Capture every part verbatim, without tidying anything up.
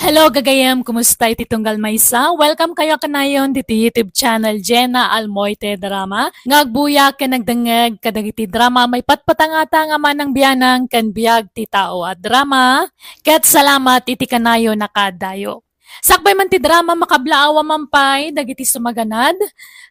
Hello, gagayem. Kumusta iti tunggal maysa? Welcome kayo kanayon diti YouTube channel, Jenna Almoite Drama. Nga agbuya ken nagdengngeg kadagiti drama maipatpatangata nga manang bianang ken biag ti tao a drama. Ket salamat iti kanayon a kaadayo. Sakbay man ti drama, makablaawa man pay dagiti sumaganad,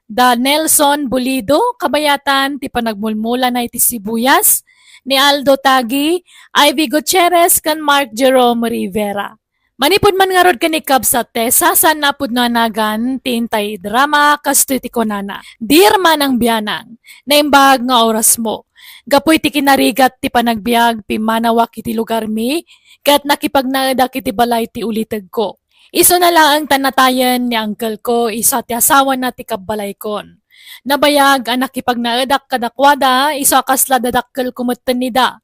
da Nelson Bulido, kabayatan ti panagmulmulana iti sibuyas, ni Aldo Tagi, Ivy Gutierrez, ken Mark Jerome Rivera. Manipud man ngarud ken ni kabsat Tessa, saan a pudno a nagan ti intay drama, kastoy ti kunana, "Dear Manang Bianang, naimbag nga orasmo. Gapu iti kinarigat ti panagbiag, pimmanawak iti lugarmi, ket nakipagnaedak iti balay ti ulitegko. Isuna laeng ta natayen ni angkelko, isu a ti asawana ti kabbalaykon. Nabayag a nakipagnaedak kadakuada, isu a kasla dadakkelko metten ida.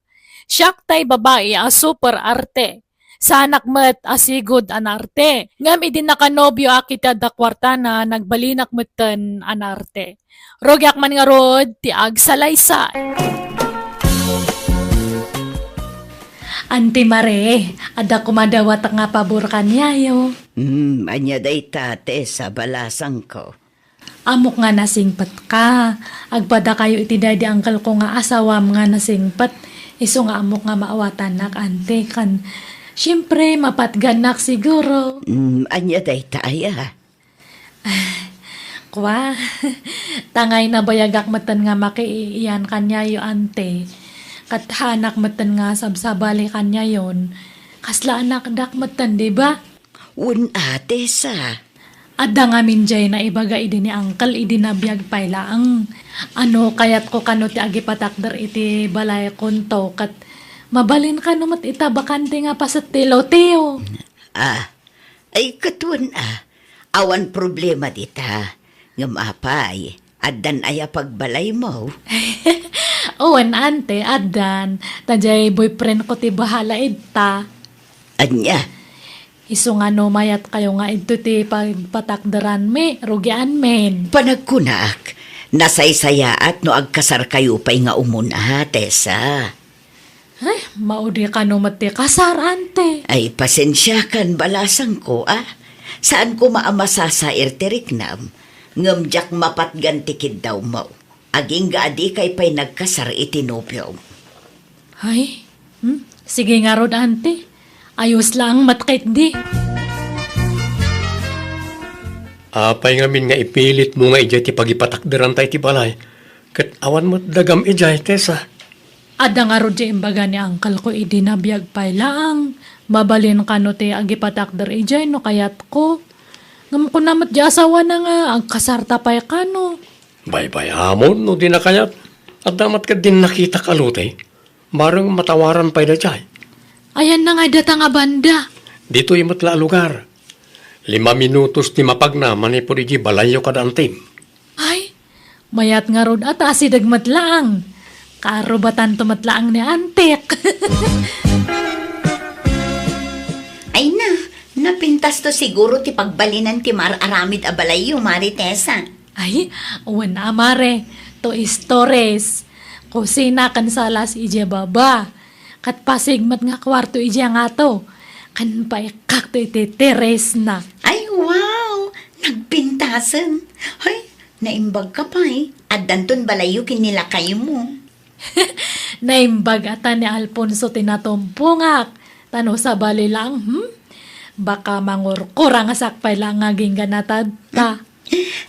Siak tay babai a super arte. Saanak met a sigud a naarte. Ngem idi nakanobioak iti adda kuartana, nagbalinak metten a naarte. Rugiak man ngarud ti agsalaysay." Auntie Mare, adda koma dawatek nga pabor kaniayo. Hmm, ania dayta, Tessa, balasangko? Ammok nga nasingpetka. Agpadakayo iti daydi angkelko nga asawam nga nasingpet. Isu nga ammok nga maawatanak, Auntie, kan, siempre, mapatgannak siguro. Hmm, ania dayta, aya? Kua, tangay nabayagak metten nga makiiyan kaniayo, Auntie. Ket haanak metten nga sabsabali kaniayon. Kasla anakdak metten, di ba? Wen a, Tessa. Adda ngamin jay naibaga idi ni Uncle idi nabiag pay laeng. Ano, kayatko kano ti agipatakder iti balaykonto, ket mabalin kano met ita bakante nga paset ti loteo. Ah, ay, ket wen a, awan problema dita. Ngem apay, addan aya pagbalaymo? Wen, Auntie, addan. Ta jay boyfriendko ti bahala ita. Ania? Isu nga no mayatkayo nga idto ti pagpatakderanmi, rugianmin. Panagkunak, nasaysayaat no agkasarkayo pay nga umuna, Tessa. Ay, maudi kano met ti kasar, Auntie. Ay, pasensiakan, balasangko, a. Saan koma a masasair ti riknam, ngem diak mapatgan ti kiddawmo. Agingga a dikay pay nagkasar iti nobiom. Ay, hmm? Sige ngarud, Auntie. Ayos laeng met ketdi. Apay ngamin nga ipilitmo nga idiay ti pagipatakderanta iti balay, ket awan met dagam idiay, Tessa? Adda ngarud ti imbaga ni angkelko idi nabiag pay laeng. Mabalin kano ti agipatakder idiay no kayatko. Ngem kuna met ti asawana nga agkasarta pay kano. Baybay-amon no dina kayat. Adda met ketdin nakitak a loteo. Bareng matawaran pay daydiay. Ayanna nga data nga banda? Ditoy met la a lugar. Lima minutos ti mapagna manipud idiay balayyo kada Auntiem. Ay, mayat ngarud a ta asideg met laeng. Kaarubatanto met laeng ni Auntiek. Ay na, napintasto siguro ti pagbalinan ti mar-aramid a balayyo, Mare Tessa. Ay, wen a, Mare, two stories. Kusina ken salas idiay baba. Ket pasig met nga kuarto idiay ngato. Ken paikakto iti terrace na. Ay, wow! Nagpintasen. Ay, naimbag ka pay. Addanton balayyo ken ni lakaymo. Naimbag a ta ni Alfonso ti natumpongak. Ta no sabali lang, hmm? Baka mangurkura nga sakpay lang nga agingga na tadta.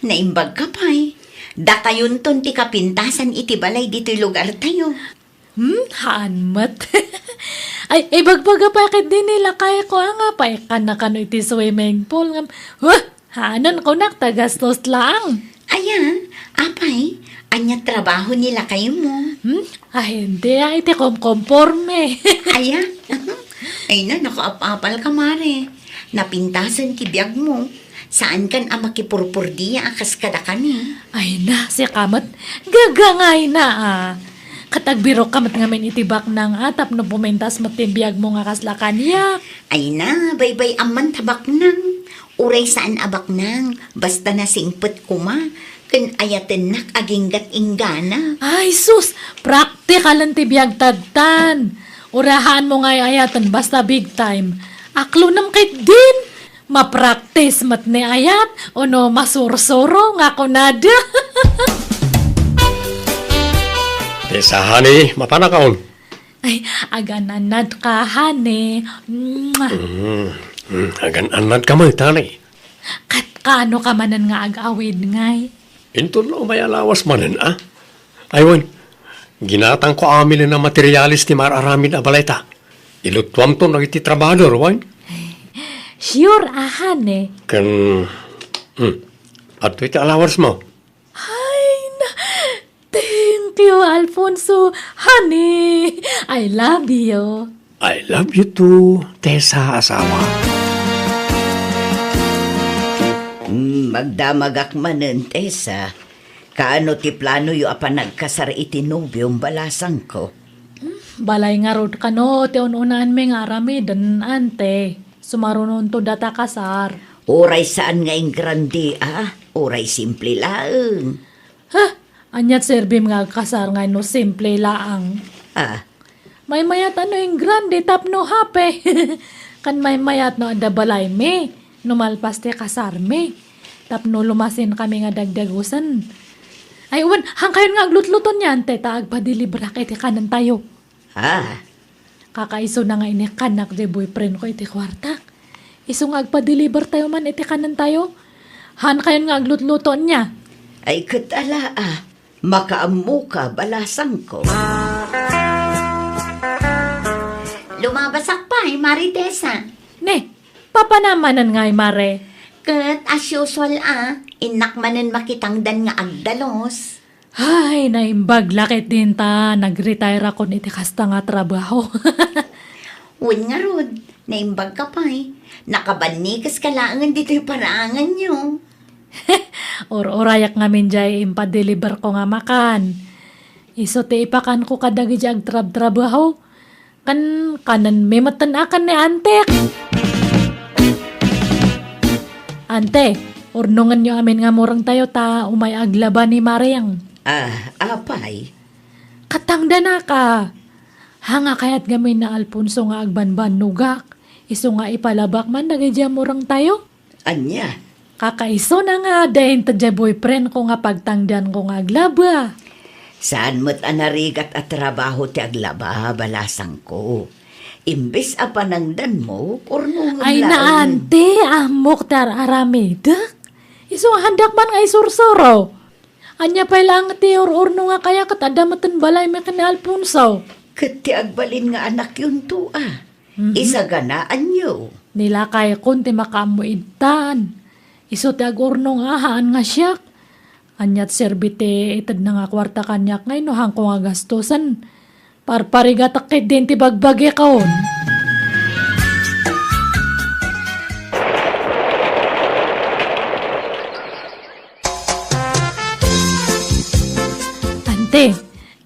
Naimbag ka pay. Dakayonton ti kapintasan iti balay ditoy lugartayo. Hmm, haan met. Ay, ibagbaga pay ketdi ni lakayko a nga paikkan na kano iti swimming pool ngem, huh, haanen kunak ta gastos laeng. Aya, apay, ania trabaho ni lakaymo? Hmm, ah, hindi, ah, iti komkomporme. Aya, ay na, nakaap-apal ka, Mare. Napintasen ti biagmo. Saankan a makipurpurdia a kas kadakami. Ay na, sika met, gagangayna, ah. Ket agbirokka met ngamin iti baknang, ah, tapno pumintas met ti biagmo nga kasla kaniak. Ay na, baybay-amman ta baknang. Uray saan a baknang, basta nasingpet koma, ken ayatennak aginggat inggana. Ay, sus! Praktikalen ti biag tadtan! Uray haanmo nga ay-ayaten, basta big time. Aklonem ketdin. Mapraktis met ni ayat, ono masursuro nga kunada. Tessa, honey, mapanakon. Ay, agan-annad ka, honey. Mwah. Mm, mm, agan-annad ka met, honey. Kat kaano ka manen nga ag-awid, ngay? Inton no umay a lawas manen, a? Ay, wen, ginatangko amin a materialis ti mar-aramid a balayta. Ilutuamto dagiti trabahador, wen? Sure, a, honey. Ken, hmm, adtoy ti allowance mo. Ay, na, thank you, Alfonso. Honey, I love you. I love you too, Tessa, asawa. Hmm, magdamagak manen, Tessa. Kaano ti planoyo a panagkasar iti nobiom, balasangko? Balay ngarud kano ti un-unaanmi nga aramiden, ante. Sumarunonto data kasar. Uray saan nga ingrandi, a? Uray simple laeng. Ha? Ania ti serbim nga agkasar nga no simple laeng? A? Maymayat a no ingrandi tapno happy. Ken maymayat no adda balaymi, no malpas ti kasarmi. Tapno lumasinkami nga dagdagusen. Ay, wen, haankayon nga aglutluto ania, ante, ta agpadeliverak iti kanentayo. A? Kakaisuna nga inikkannak ti boyfriend ko iti kuartak. Isu nga agpadeliver tayo man iti kanentayo. Haankayon nga aglutluto ania. Ay, ket ala, a. Makaammoka, balasangko. Lumabasak pay, Mare Tessa. Ne, papanam manen ngay, Mare? Ket, as usual, a, innak manen makitangdan nga agdalus. Ay, naimbag la ketdin ta nag-retire-akon iti kasta nga trabaho. Wen ngarud, naimbag ka pay. Nakabannikes ka laengen ditoy paraanganyo. Ur-urayak ngamin jay impadeliver ko nga makan. Isu ti ipakanko kadagiti agtrabtrabaho. Kan-, kanenmi metten a ken ni antek. Ante, urnongenyo amin nga murengtayo ta umay aglaba ni Mariang. A, apay? Katangdanaka. Haanga kayat ngamin ni Alfonso nga agbanbannogak. Isu nga ipalabak man dagiti murengtayo. Ania? Kakaisuna nga adda inted jay boyfriend ko nga pagtangdanko nga aglaba. Saan met a narigat a trabaho ti aglaba, balasangko. Imbes a panangdanmo, urnongem laeng. Ay, ante, ammok ti ar-aramidek. Isu nga handak man nga isursuro. Ania pay laeng ti ur-urno nga kaya ket adda metten balaymi ken ni Alfonso. Ket ti agbalin nga anakyonto, a. Mhm. Isaganaanyo. Ni lakaykon ti makaammo itan. Isu ti agurnong a haan nga siak. Ania ti serbi ti itedna nga kuarta kaniak ngay no haanko nga gastusen? Parparigatak ketdin ti bagbagikon. Ante,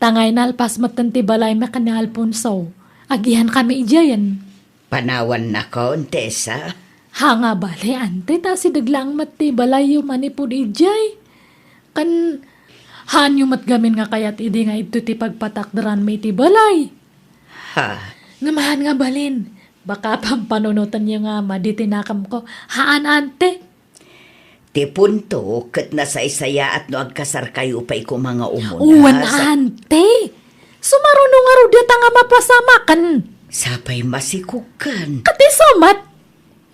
ta ngay nalpas metten ti balaymi ken ni Alfonso. Agiankami idiayen. Panawannakon, Tessa? Haanga bale, ante, ta asideg laeng met ti balayyo manipud idiay. Ken, haanyo met gamin nga kayat idi nga idto ti pagpatakderanmi iti balay? Ha? Ngem haan nga balin, baka pampanunotenyo nga madi ti nakemko. Haan, ante. Ti punto, ket nasaysayaat no agkasarkayo pay koma nga umuna. Wen, sa- ante. Sumaruno ngarud dayta nga mapasamaken. Sapay masikogkan. Ket isu met.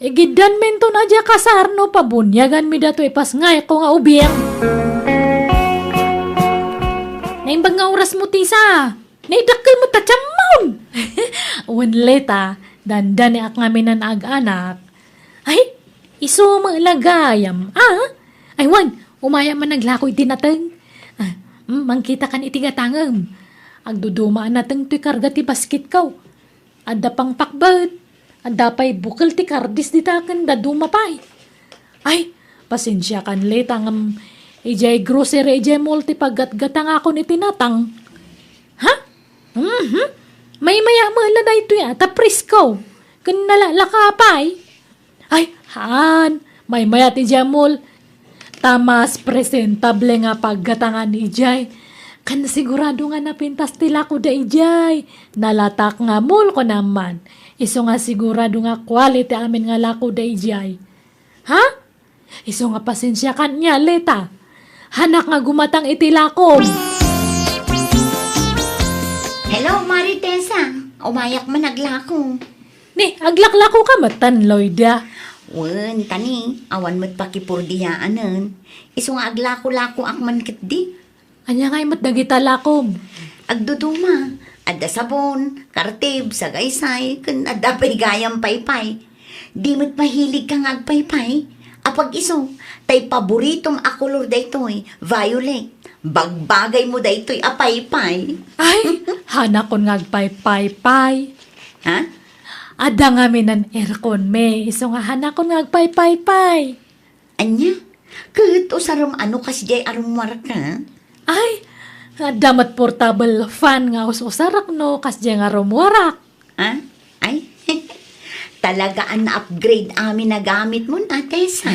Igiddanminton a diay kasar no pabuniaganmi datoy ipasngayko nga ubing. Naimbag nga orasmo, Tessa. Naidakkel met ta tiammon. Wen, Leta, dandaniak ngamin a ag-anak. Ay, isu met la gayam, a? Ay, wen, umayak man naglako iti nateng. A, mm, mangkitakan iti gatangem. Agduduma a nateng toy karga ti basketko. Adda pangpakbet. Adda pay bukel ti kardis dita ken dadduma pay. Ay, pasensiakan, Leta, ngem idiay grocery, idiay mall ti paggatgatangakon iti natang. Ha? Mhm. Maymaya met la daytoy a, ta presko. Ken nalaklaka pay. Ay, haan. Maymaya ti idiay mall. Ta mas presentable nga paggatangan idiay. Ken sigurado nga napintas ti lakoda idiay. Nalatak nga mall, kunam man. Isu nga sigurado nga quality amin nga lako daydiay. Ha? Isu nga pasensiakan nia, Leta. Hanak nga gumatang iti lakom. Hello, Mari Tessa. Umayak man aglako. Ni, aglaklako ka metten, Loida. Wen, tani, awan met pakipurdiyaanen. Isu nga aglako-lakoak man ketdi. Ania ngay met dagita lakom? Agduduma. Adda sabon, kartib, sagaysay, ken adda pay gayam paypay. Di met mahilig ka nga agpaypay? Apag-isu, tay paboritom a kolor daytoy, violet. Bagbagaymo daytoy a paypay. Ay, hanakon nga agpaypaypay. Ha? Adda ngamin aircon mi, isu nga hanakon nga agpaypaypay. Ania? Ket usarem a no kasdiay a rummuarka? Ay, adda met portable fan nga us-usarak no kasdiay nga rummuarak. Ah? Ay? Talaga a na-upgrade amin a gamitmon, Tessa.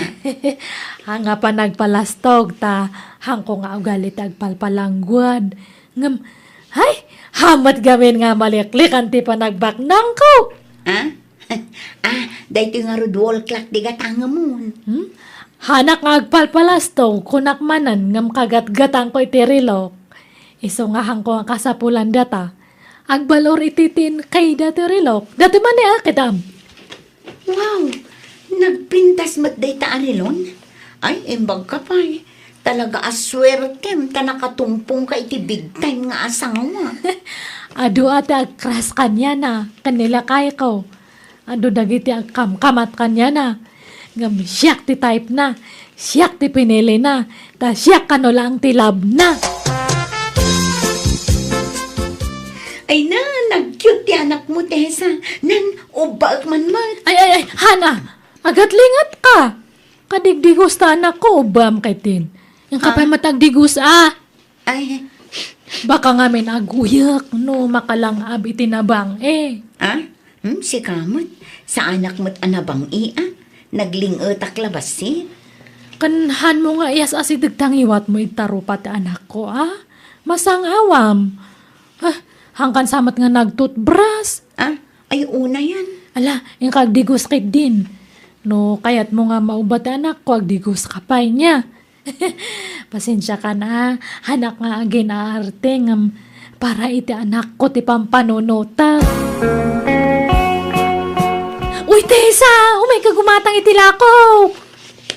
Haan nga panagpalastog ta, haanko nga ugali ti agpalpalangguad. Ngem, ay, haan met ngamin nga maliklikan ti panagbaknangko. Ah? Ah, daytoy ngarud wall clock ti gatangemon. Hmm? Haanak nga agpalpalastog, kunak manen, ngem kagatgatangko iti relok. Isu nga haanko nga kasapulan data. Agbalor iti tin kayda ti relok. Dati man ni akitam. Wow! Nagpintas met dayta a relon? Ay, imbag ka pay. Talaga a suertem ta nakatumpong ka iti big time nga asawa. Adu a ti agkras kaniana, ken ni lakayko. Adu dagiti agkamkamat kaniana. Ngem siak ti type na, siak ti pinili na, ta siak kano laeng ti love na. Ay na, nag-cute ti anakmo, Tessa. Nan, ubbaek man met. Ay, ay, ay, Hana, agatlingat ka. Kadigdigos ta anakko, ubbam kaytin. Inka pay met agdigos, ah. Ay. Baka ngamin aguyek no makalang-ab iti nabang-i. Ah? Hmm, sika met. Saanak met a nabang-i, ah. Nagling-etak la bassit. Ken hanmo nga iyas-asideg ta ngiwatmo iti tarupa ti anakko, ah. Masang-awam. Ah, hangkan sa met nga nagtutbras. Ah, ay, unayan. Ala, inka agdigos ketdin. No kayatmo nga maubba ti anakko, agdigos ka pay nia. Pasensiakan, ah. Haanak nga agin-aarte ngem para iti anakko ti pampanunotek. Uy, Tessa! Umayka gumatang iti lakok!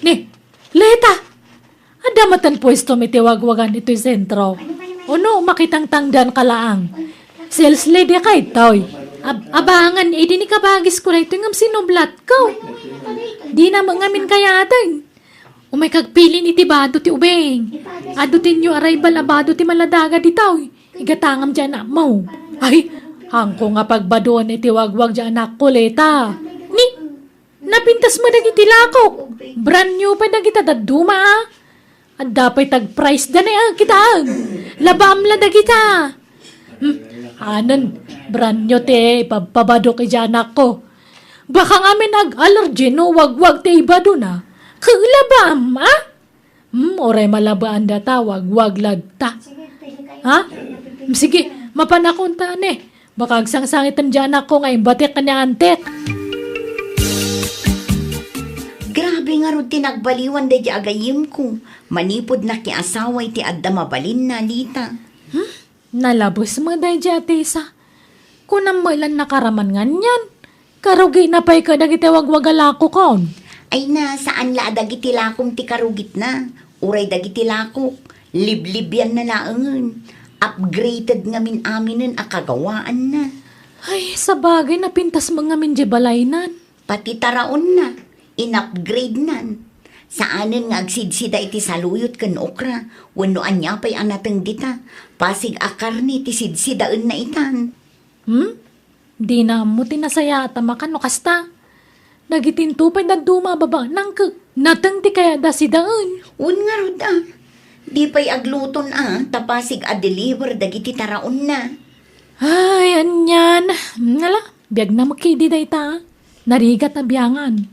Ni, Leta! Adda metten puestom iti wagwagan itoy sentro. Ono, makitangtangdan ka laang. Sales lady ka itoy. Ab-, abangan, idi ni kabagisko daytoy ngem sinublatko. Dina met ngamin kayateg. Umayka agpilin iti bado ti ubing. Adu ti new arrival a bado ti maladaga ditoy. Igatangam ti anakmo. Ay, haanko nga pagbadoen iti wagwag ti anakko, Leta. Ni, napintas met dagiti lakok. Brand new pay dagita dadduma, ah. Adda pay tag-price da ni, ah, kitaen. Labaam la dagita. Hmm, anen, brand new ti ipabpabadok iti anakko. Baka ngamin ag-allergy no wagwag ti ibadona. Ket labaam, ah? Hmm, uray malabaan data, wagwag latta. Ha? Hmm, sige, mapanakon ta, ne. Baka agsangsangitem ti anakko nga imbatek ken ni antek. Grabe ngarud ti nagbaliwan daydi a gayyemko. Manipud nakiasawa iti adda mabalinna, Lita. Hmm? Nalabes met daydi a Tessa. Kunam met lan nakaraman nganian. Karugina pay kadagiti wagwaga lakokon. Ay na, saan la a dagiti lakom ti karugitna. Uray dagiti lakok, liblibianna laengen. Upgraded ngamin aminen a kagawaanna. Ay, sabagay, napintas met ngamin di balaynan. Pati taraonna, in-upgradenan. Saanen nga agsidsida iti saluyot ken okra, wenno ania pay a nateng dita, pasig a karne ti sidsidaenna itan. Hmm? Dina ammo ti nasayaat a makan no kasta. Dagitinto pay dadduma a babaenna ket nateng ti kayatda sidaen. Wen ngarud a, di pay agluton a, ta pasig a deliver dagiti taraonna. Ay, anian. Nala, biagna met ketdi dayta. Narigat a biangan.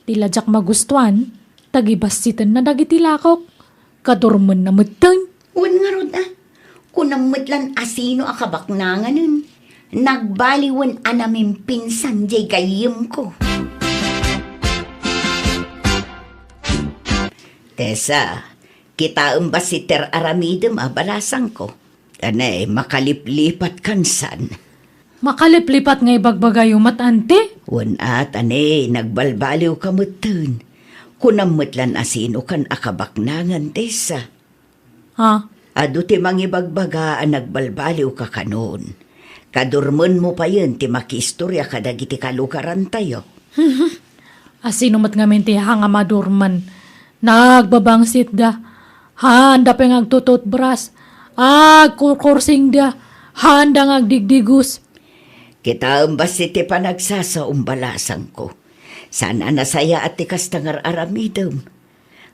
Ti la diak magustuan, tagibassitenna dagiti lakok. Kadurmenna metten. Wen ngarud a, kunam met lan a sino a kabaknanganen. Nagbaliwen a namimpinsan diay gayyemko. Tessa, kitaem basta ti ar-aramidem a balasangko. Ania, makaliplipatkan san? Makaliplipat nga ibagbagayo met, ante? Wen a, ania, nagbalbaliwka metten. Kunam met lan a sinokan a kabaknangan, Tessa. Ha? Adu ti mangibagbaga a nagbalbaliwka kanon. Kadurmenmo payen ti makiistorya kadagiti kalugarantayo. Asino met ngamin ti ha nga madurmen? Nagbabangsitda. Haanda pay nga agtututbras. Agkurkursingda. Haanda nga agdigdigus. Kitaem basta ti panagsasaom, balasangko. Saan a nasayaat ti kasta nga ar-aramidem.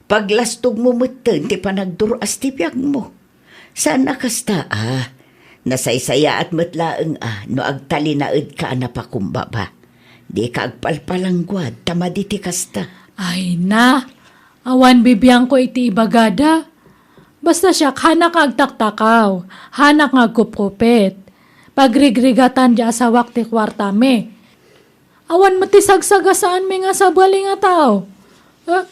Paglastogmo metten ti panagdur-as ti biagmo. Saan a kasta a, nasaysayaat met laeng a no agtalinaedka a napakumbaba. Dika agpalpalangguad ta madi ti kasta. Ay na, awan bibiangko iti ibagada. Basta siak, hanak nga agtaktakaw, hanak nga agkupkupit. Pagrigrigatan ti asawak ti kuartami. Awan met ti sagsagasaanmi nga sabali nga tao. Eh,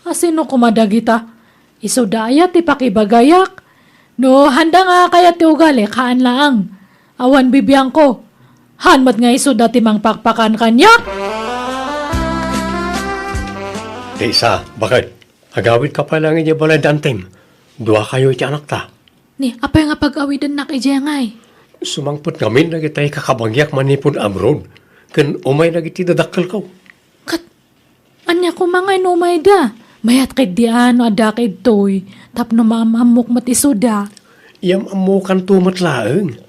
asino koma dagita? Isuda aya ti pakibagayak? No, haanda nga kayat ti ugalik, haan laeng. Awan bibiangko. Haan met nga isuda ti mangpakpakan kaniak? Tessa, bakit? Agawidka pay laeng idiay balay da antem. Duakayo iti anakta. Ni, apay nga pag-awidennak idiay ngay? Sumangpet ngamin dagiti kakabagiak manipud abroad, ken umay dagiti dadakkelko. Ket ania koma ngay no umayda? Mayat ketdi a no adda ketditoy, tapno maam-ammok met isuda. Iam-ammokanto met laeng.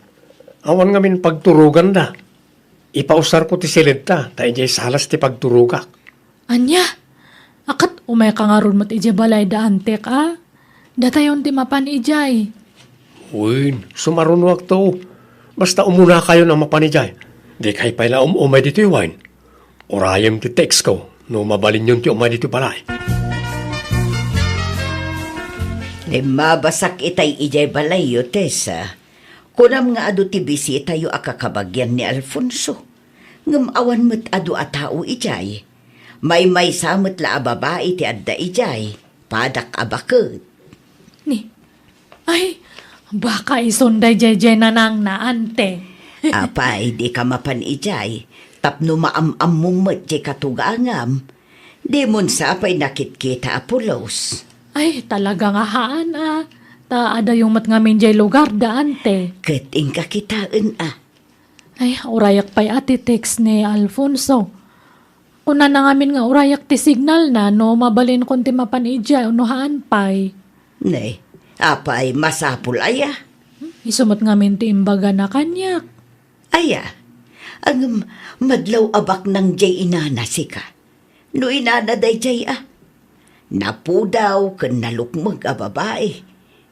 Awan ngamin pagturoganda. Ipausarko ti siledta, ta idiay salas ti pagturogak. Ania? A ket umayka ngarud met idiay balay da antek a? Datayon ti mapan idiay. Wen, sumarunoakto. Basta umunakayon a mapan idiay. Dikay pay la um-umay ditoy wen. Urayem ti textko no mabalinyon ti umay ditoy balay. Limmabasak itay idiay balayyo, Tessa. Kunam nga adu ti bisitayo a kakabagian ni Alfonso. Ngem awan met adu a tao idiay. Maymaysa met la a babai ti adda idiay. Padak a baket. Ni, ay, baka isun daydiay nanangna, ante. Apay, dika mapan idiay, tapno maam-ammom met diay katugangam. Dimon sa pay nakitkita a pulos. Ay, talaga nga haan a. Ta adayo met ngamin diay lugar da, ante. Ket inka kitaen a. Ay, urayak pay a ti text ni Alfonso. Kunana ngamin nga urayak ti signalna no mabalinkon ti mapan idiay wenno haan pay. Ne, apay, masapul aya? Isu met ngamin ti imbagana kaniak. Aya, ngem madlaw a baknang diay inana sika. No inana daydiay a, napudaw ken nalukmeg a babai,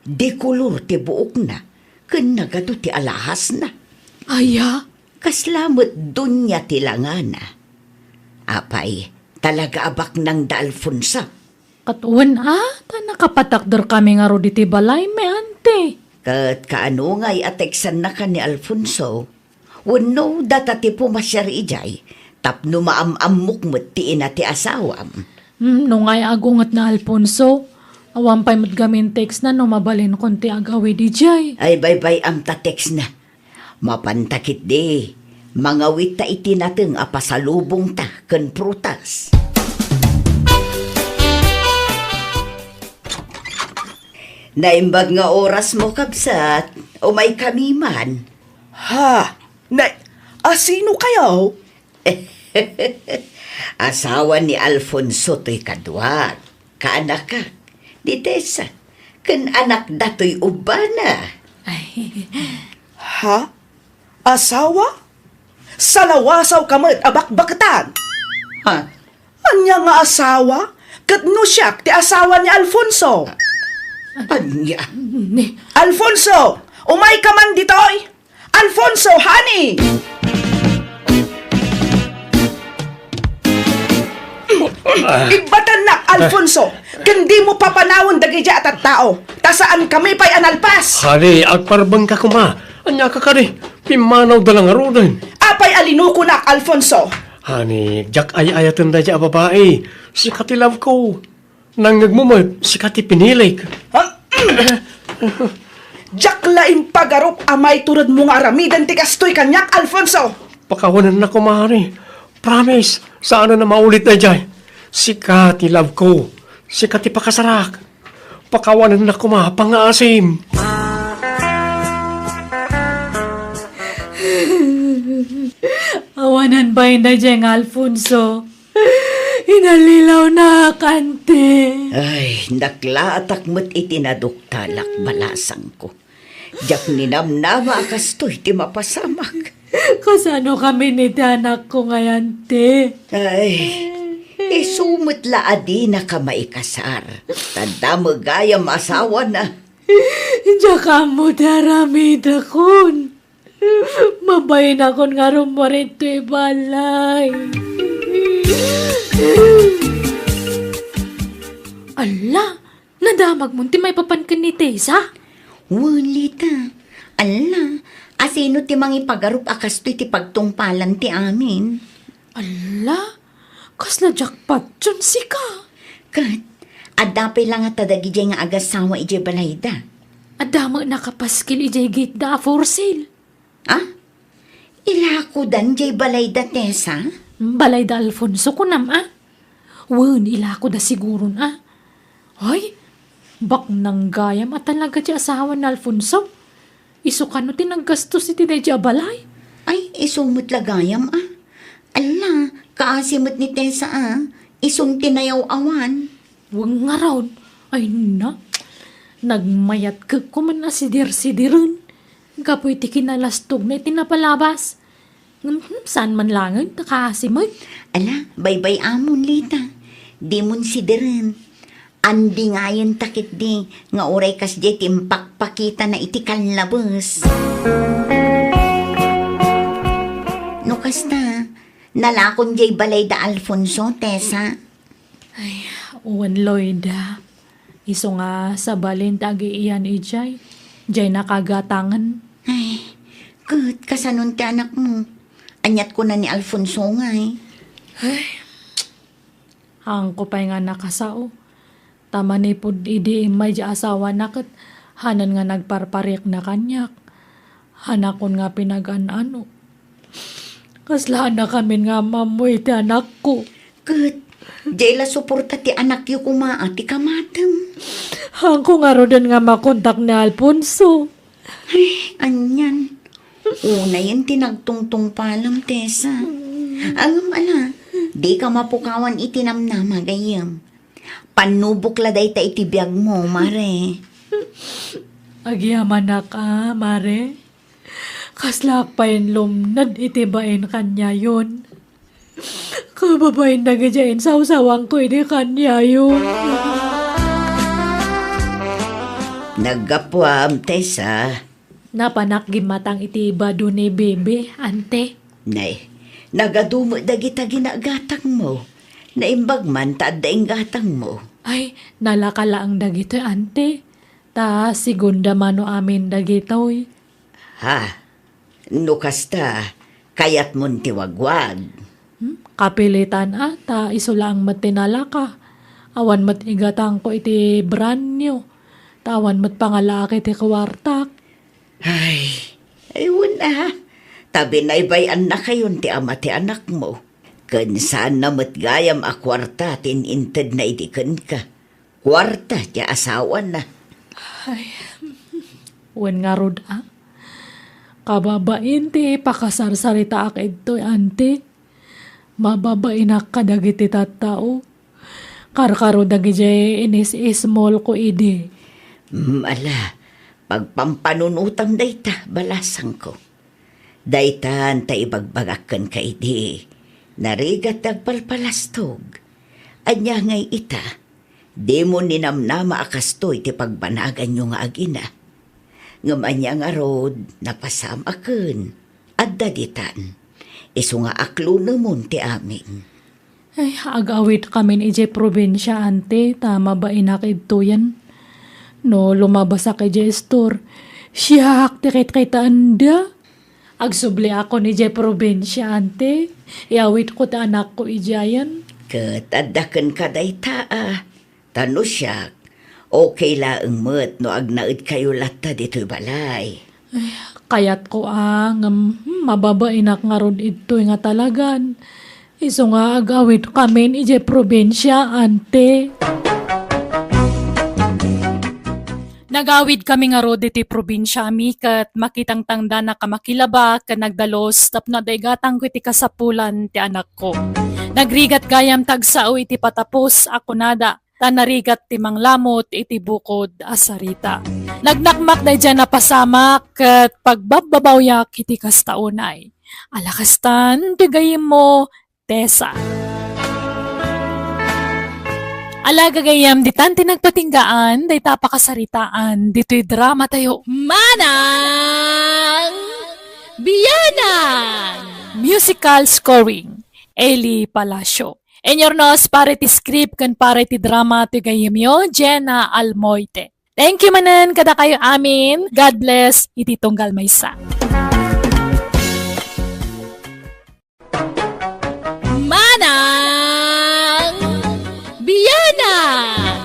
dikolor ti buokna, ken nagadu ti alahasna. Aya? Kasla met Doña ti langana. Apay, talaga a baknang da Alfonso. Ket wen a, ta nakapatakderkami ngarud iti balaymi, ante. Ket kaano ngay a teksannakan ni Alfonso? Wenno data ti pumasiar idiay tapno maam-ammok met ti ina ti asawam. Hmm, no ngay agunget na Alfonso, awan pay met gamin textna no mabalinkon ti agawid idiay. Ay, baybay-am ta textna. Mapanta ketdi, mangawitta iti nateng a pasalubongta ken prutas. Naimbag nga orasmo, kabsat. Umaykami man. Ha? Na, asino kayo? Asawa ni Alfonso toy kaduak, kaanaka, ni Tessa, ken anakda toy ubbana. Ay. Ha? Asawa? Salawasawka met a bakbaketan? Ha? Ania nga asawa? Ket no siak ti asawa ni Alfonso? Ania? Ni Alfonso, umayka man ditoy! Alfonso, honey! Ibbatannak, Alfonso, ken dimo papanawen dagiti a tattao, ta saankami pay a nalpas. Honey, agparbengka koma. Ania ka kadi? Pimmanawda la ngaruden. Apay a linukonak, Alfonso? Honey, diak ay-ayaten daydiay a babai. Sika ti love ko. Nangngegmo met, sika ti pinilik. Ha? Diak la impagarup a maituredmo nga aramiden ti kastoy kaniak, Alfonso. Pakawanennak koma, honey. Promise, saanen a maulit daydiay. Sika ti love ko. Sika ti pakasarak. Pakawanennak koma, pangngaasim. Awanan bain daydiay nga Alfonso. Inallilawnak, ante. Ay, naklaatak met iti naduktalak, balasangko. Diak ninamnama a kastoy ti mapasamak. Kasano kami ni ti anakko ngay, ante? Ay, isu met la a dinaka maikasar. Tanda met gayam asawana. Diak ammo ti aramidakon. Mabainakon nga rummuar ditoy balay. Alla, nadamagmon ti maipapan ken ni Tessa? Wen, Lita. Alla, asino ti mangipagarup a kastoy ti pagtungpalan ti amin? Alla, kasla jackpot yon sika. Ket, adda pay la ngata dagidiay nga agasawa idiay balayda? Adda met nakapaskil idiay gate da a for sale. Ah? Ilakodan diay balayda, Tessa? Balayda Alfonso, kunam, a? Wen, ilakoda siguron, a. Ay, baknang gayam a talaga ti asawa ni Alfonso. Isu kano ti naggastos iti daydiay a balay? Ay, isu met la gayam, a. Alla, kaasi met ni Tessa, a. Isun ti nayaw-awan. Wen ngarud, ay na, nagmayat ket kuman a sidir-sidiren. Gapu iti kinalastogna iti napalabas. Ngem, hmm, saan man laeng ta kaasi met. Ala, baybay-amon, Lita. Dimon sidiren. Andingayenta ketdi nga uray kasdiay ti impakpakitana iti kallabes. No kasta, nalakon diay balayda Alfonso, Tessa? Ay, wen, Loida. Isu nga sabali ti agiiyan idiay, diay nakagatangen. Ay, ket kasanon ti anakmo? Aniat kuna ni Alfonso ngay? Ay, haanko pay nga nakasao. Ta manipud idi immay diay asawana ket hanan nga nagparparikna kaniak. Hanakon nga pinagan-ano. Kasla haanna kamin nga am-ammo iti anakko. Ket, diay la suporta ti anakyo koma a ti kamatem. Haanko ngaruden nga makontak ni Alfonso. Ay, anian. Unayen ti nagtungtungpalam, Tessa. Ngem ala, dika mapukawan iti namnama gayyem. Pannubok la dayta iti biagmo, Mare. Agyamanak a, Mare. Kaslaak pay lumned iti bain kaniayon. Kababain dagidiay insawsawangko idi kaniayo. Naggapuam, Tessa. Napanak gimmatang iti bado ni Bebe, ante. Nay, nagadu met dagita ginagatangmo. Naimbag man ta adda inggatangmo. Ay, nalaka laeng dagitoy, ante. Ta segunda mano amin dagitoy. Ha? No kasta, kayatmon ti wagwag? Hmm? Kapilitan a, ta isu laeng met ti nalaka. Awan met igatangko iti brand new. Ta awan met pangalaak iti kuartak. Ay, ay, wen a. Ta binaybay-annakayon ti ama ti anakmo. Ken saanna met gayam a kuarta ti in-intedna idi kenka. Kuarta ti asawana. Ay, wen ngarud a. Kababain ti pakasarsaritaak idtoy, ante. Mababainak kadagiti tattao. Karkaro dagidiay inis-ismolko idi. Mm, ala, pagpampanunotam dayta, balasangko. Daytan ta ibagbagak kenka idi, narigat ti agpalpalastog. Ania ngay ita, dimo ninamnama a kastoy ti pagbanaganyo nga agina. Ngem ania ngarud, napasamaken. Adda ditan. Isu nga aklonemon ti amin. Ay, agawidkamin idiay probinsia, ante, ta mabainak idtoyen. No lumabasak idiay store, siak ti kitkitaenda. Agsubliakon idiay probinsia, ante. Iawidko ti anakko idiayen. Ket adda kenka dayta, a. Ta no siak, okay laeng met no agnaedkayo latta ditoy balay. Ay, kayatko a, ngem, hmm, mababainak ngarud idtoy nga talagan. Isu nga agawidkamin idiay probinsia, ante. Nagawidkami ngarud iti probinsiami ket makitangtangdanak a makilaba ken nagdalus tapno adda igatangko iti kasapulan ti anakko. Nagrigat gayam ti agsao iti patapos a kunada, ta narigat ti manglamut iti bukod a sarita. Nagnakmak daydiay a napasamak ket pagbabbabawiak iti kasta unay. Ala kastan ti gayyemmo, Tessa. Ala gagayyem, ditan ti nagpatinggaan dayta a pakasaritaan ditoy dramatayo. Manang Bianang! Musical scoring, Eli Palacio. Inyurnos para iti script ken para iti drama ti gayyemyo, Jenna Almoite. Thank you manen kadakayo amin. God bless iti tunggal maysa. Manang Bianang!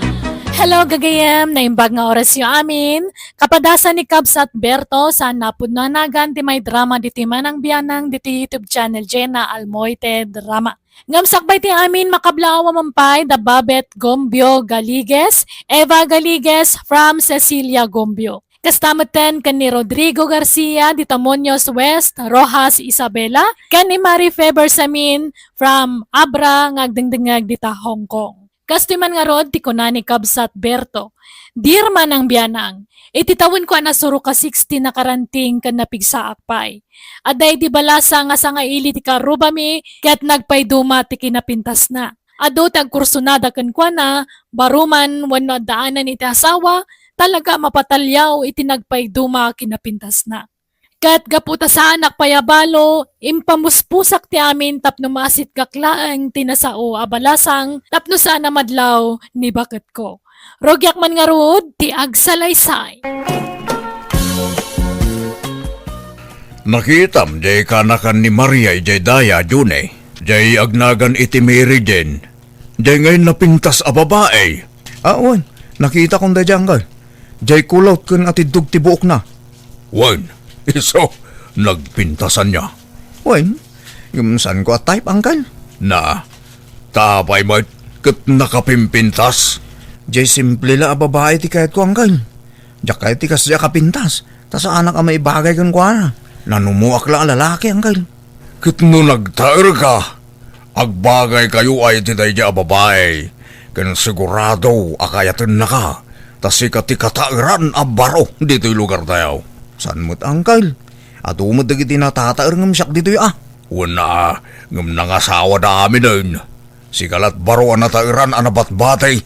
Hello, gagayyem! Naimbag nga orasyo amin. Kapadasan ni Kabsat Berto, saan a pudno a nagan ti may drama ditoy Manang Bianang ditoy YouTube channel Jenna Almoite Drama. Ngem sakbay ti amin, makablaaw a man pay da Babet Gombio Galigues, Eva Galigues from Cecilia Gombio. Kasta metten ken ni Rodrigo Garcia dita Muñoz West, Roxas, Isabela, ken ni Marie Fe Bersamin from Abra nga agdengdengngeg dita Hong Kong. Kastoy man ngarud ti kuna ni Kabsat Berto, "Dear Manang Bianang, iti tawenko a nasurok a sixty nakaranting ken napigsaak pay. Adda idi balasang a sangaili ti karrubami ket nagpayduma ti kinapintasna. Adu ti agkursunada kenkuana, baro man wenno addaanan iti asawa, talaga a mapataliaw iti nagpayduma a kinapintasna. Ket gapu ta saanak pay a balo, impamuspusak ti amin tapno maasitegak laeng ti nasao a balasang tapno saan a madlaw ni baketko. Rugiak man ngarud ti agsalaysay." Nakitam diay kanakan ni Maria idiay daya, June, diay agnagan iti Mary Jane. Diay ngay napintas a babai. Ah, wen. Nakitakon daydiay, uncle. Diay kulot ken atiddog ti buokna. Wen, isu, nagpintasan nia. Wen, ngem saanko a type, uncle. Na, ta apay met ket nakapimpintas? Diay simple la a babai ti kayatko, uncle. Diak kayat ti kasdiay a kapintas, ta saanak a maibagay kenkuana. Nanumoak la a lalaki, uncle. Ket no nagtaerka, agbagaykayo ay iti daydiay a babai, ken sigurado a kayatennaka, ta sika ti kataeran a baro ditoy lugartayo. Saan met, uncle. Adu met dagiti natataer ngem siak ditoy a. Wen a, ngem nangasawada aminen. Sika lat baro a nataeran a nabatbati.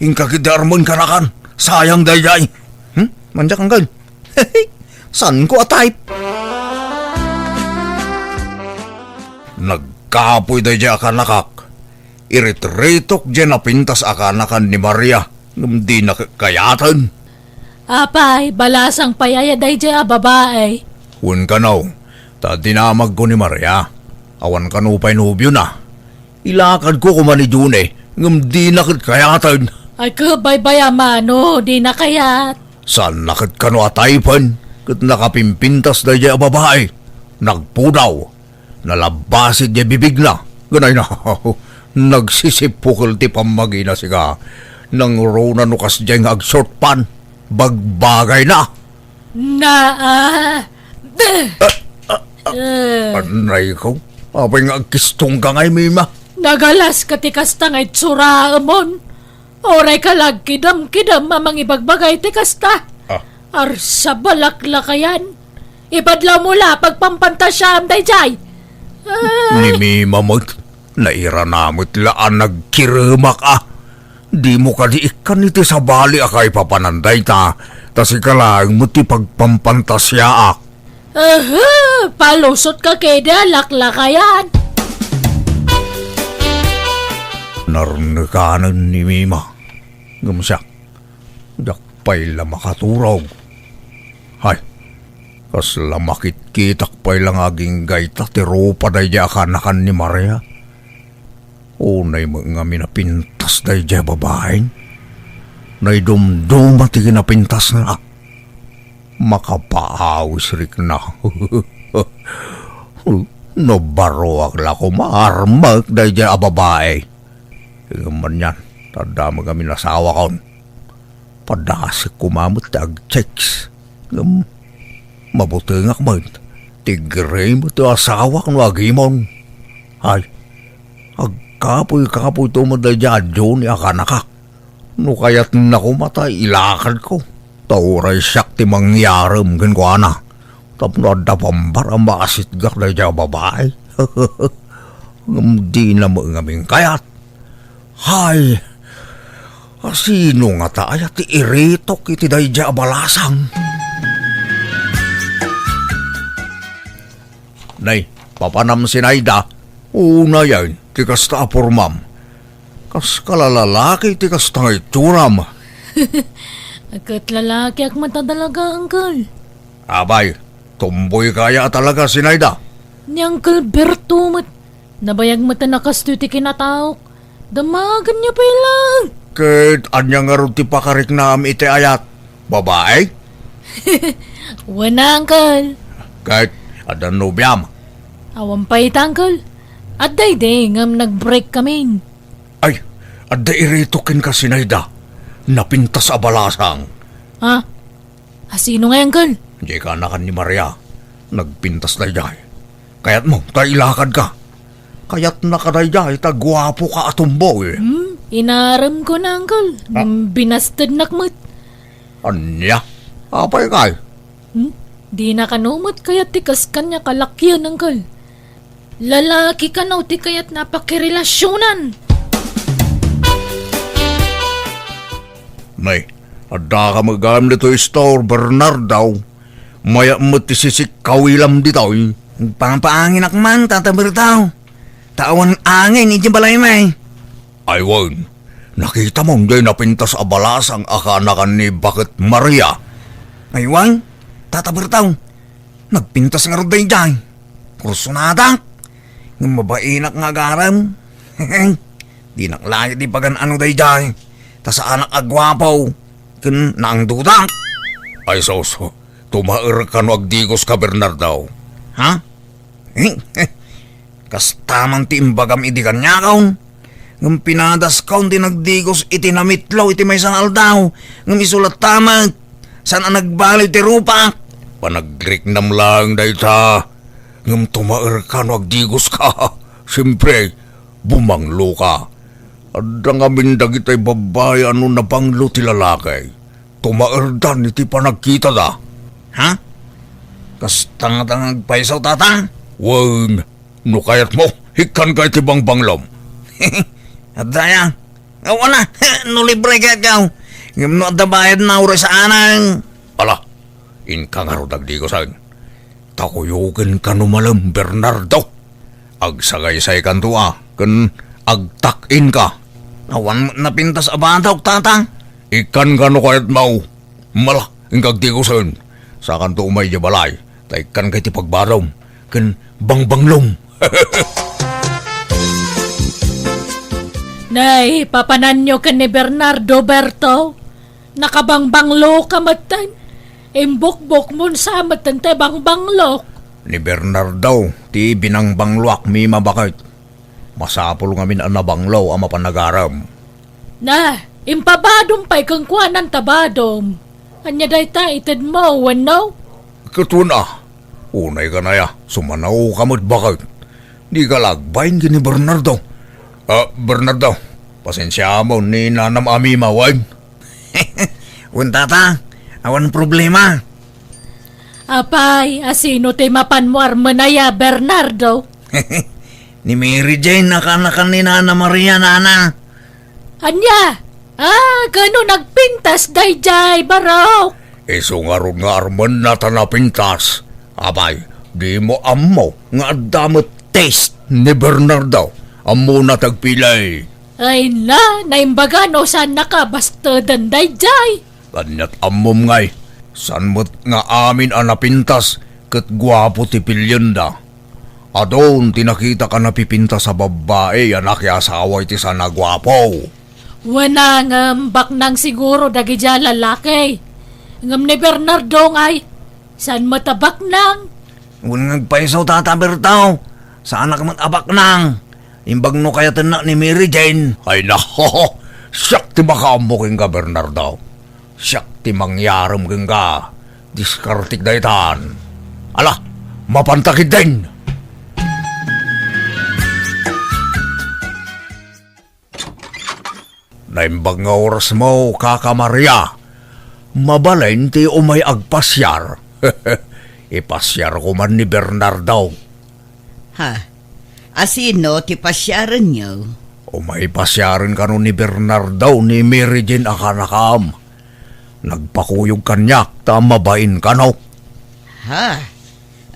Inka ketdi armen kanakan. Sayang daydiay. Hmm? Mandiak, uncle. Saanko a type. Nagkapoy daydiay a kanakak. Iritiritok diay napintas a kanakan ni Maria, ngem dina kayaten. Apay, balasang pay aya daydiay a babai? Wen kano, ta dinamagko ni Maria. Awan kano pay nobiona. Ilakadko koma ni June, ngem dina ket kayaten. Ay, kabaybay a mano, dina kayat. Saanna ket kano a typen, ket nakapimpintas daydiay a babai. Nagpudaw. Nalabbasit diay bibigna. Ganay na, nagsisipukel ti pammagina, sika. Nangruna no kasdiay nga agshort pant. Bagbagayna. Na, ah, eh. Anay ko. Apay nga agkistongka ngay, Mima? Nagalaska ti kasta nga itsuraemon. Uray ka la agkidem-kidem a mangibagbagay ti kasta. Ah. Arsa, balaklakayan. Ibadlawmo la a pagpampantasiaam daydiay. Ah. Ni Mima met, nairana met la a nagkiremak a. Dimo kadi ikkan iti sabali a kaipapanan dayta, ta sika laeng met ti pagpampantasiaak. Aha! Palusotka kadi a laklakayan! Narnekanen ni Mima. Ngem siak, diak pay la makaturog. Hay, Kasla makitkitak pay la nga agingga ita ti rupa daydiay a kanakan ni Maria. Unay met ngamin a pintas daydiay a babai. Naidumduma ti kinapintasna. Makapaawis rikna. No baruak la koma armek daydiay a babai. Ngem anian, adda met ngamin asawakon. Padasek koma met ti agchicks. Ngem mabutengak met. Ti gray met ti asawak no agimon. Ay, agkapuy-kapuyto met daydiay a Johnny a kanakak. No kayatna koma ta ilakadko, ta uray siak ti mangyarem kenkuana. Tapno adda pambar a maasitgak daydiay a babai. Ngem dina met ngamin kayat. Hay, asino ngata aya ti iritok iti daydiay a balasang? Nay, papanam, Sinaida, unayen ti kasta a pormam. Kas kalalalaki ti kasta nga itsuram. Ket lalakiak met a talaga, Uncle. Apay, tomboy ka aya a talaga, Sinaida? Ni Uncle Berto met, nabayag met a kastoy ti kinataok. Damagenyo pay laeng. Ket ania ngarud ti pakariknam iti ayat? Babai? Wen, Uncle. Ket adda nobiam? Awan pay ita, Uncle. Adda idi ngem nag-break kamin. Ay, adda iritok kenka, Sinaida. Napintas a balasang. Ha? Asino ngay, Uncle? Diay kanakan ni Maria. Nagpintas daydiay. Kayatmo ta ilakadka. Kayatnaka daydiay ta guapoka a tomboy. Hmm? Inaremko na, Uncle. Ah. Ngem binastednak met. Ania? Apay kay? Hmm? Dina kano met kayat ti kas kaniak a lakien, Uncle. Lalaki kano ti kayatna a pakirelasionan. Nay, addaka met gayam ditoy store, Bernardo. Mayat met ti sisikkawilam ditoy. Agpapaanginak man, Tata Berto. Ta awan angin idiay balaymi. Ay wen, nakitam diay napintas a balasang a kanakan ni Baket Maria? Ay wen, Tata Berto, nagpintas ngarud daydiay. Kursonadak. Ngem mabainak nga agarem. Dinak laeng ipagan-ano daydiay. Ta saanak a guapo ken naangdudak. Ay sus, tumaerka no agdigoska, Bernardo. Ha? Kasta man ti imbagam idi kaniakon. Ngem pinadaskon ti nagdigos iti namitlo iti maysa nga aldaw. Ngem isu latta met, saan a nagbaliw ti rupak. Panagriknam laeng dayta. Ngem tumaerka no agdigoska. Siempre, bumangloka. Adda ngamin dagitay babbai a no nabanglo ti lalaki, tumaerdan iti panagkitada. Ha? Kasta ngata nga agpayso, Tata? Wen, no kayatmo, ikkanka iti bangbanglom. Adda aya? Awan a, no libre kayatko. Ngem no adda bayadna, uray saanen. Ala, inka ngarud agdigosen. Ta kuyokenka no malem, Bernardo. Agsagaysaykanto a, ken agtak-inka. Awan met napintas a batok, Tata. Ikkanka no kayatmo. Mala, inka agdigosen. Sakanto umay idiay balay, ta ikkanka iti pagbadom ken bangbanglom. Nay, papananyo ken ni Bernardo, Berto? Nakabangbangloka metten. Imbukbokmon sa metten ti bangbanglok. Ni Bernardo ti binangbangloak, Mima, baket. Masapul ngamin a nabanglo a mapan agarem. Na, impabadom pay kenkuanan ta badom. Ania dayta, itedmo wenno? Ket wen a, unay kanaya, sumanaoka met, baket. Dika la agbain ken ni Bernardo. Ah, Bernardo, pasensiaam ni nanam a Mima, wen? Wen, Tata, awan problema. Apay, asino ti mapanmo armen aya, Bernardo? Ni Mary Jane a kanakan ni Nana Maria, Nana. Ania? Ah, kano nagpintas daydiay, barok? Isu ngarud nga armenna ta napintas. Apay, dimo ammo nga adda met taste ni Bernardo. Ammona ti agpili. Ay na, naimbaga no saannaka basteden daydiay. Aniat ammom ngay? Saan met nga amin a napintas ket guapo ti pilienda. Adun ti nakitak a napipintas a babbai a nakiasawa iti saan a guapo. Wen a, ngem baknang siguro dagiti a lalaki. Ngem ni Bernardo ngay, saan met a baknang? Wen nga agpayso, Tata Berto. Saanak met a baknang. Imbag no kayatennak ni Mary Jane. Ay, naho! Siak ti makaammo kenka, Bernardo. Siak ti mangyarem kenka. Diskartek daytan. Ala, mapanta ketdin! Naimbag nga orasmo, Kaka Maria. Mabalin ti umay agpasiar. Ipasiarko man ni Bernardo. Ha? Asino ti pasiarenyo? Umay pasiaren kano ni Bernardo ni Mary Jane a kanakam. Nagpakuyog kaniak ta mabain kano. Ha?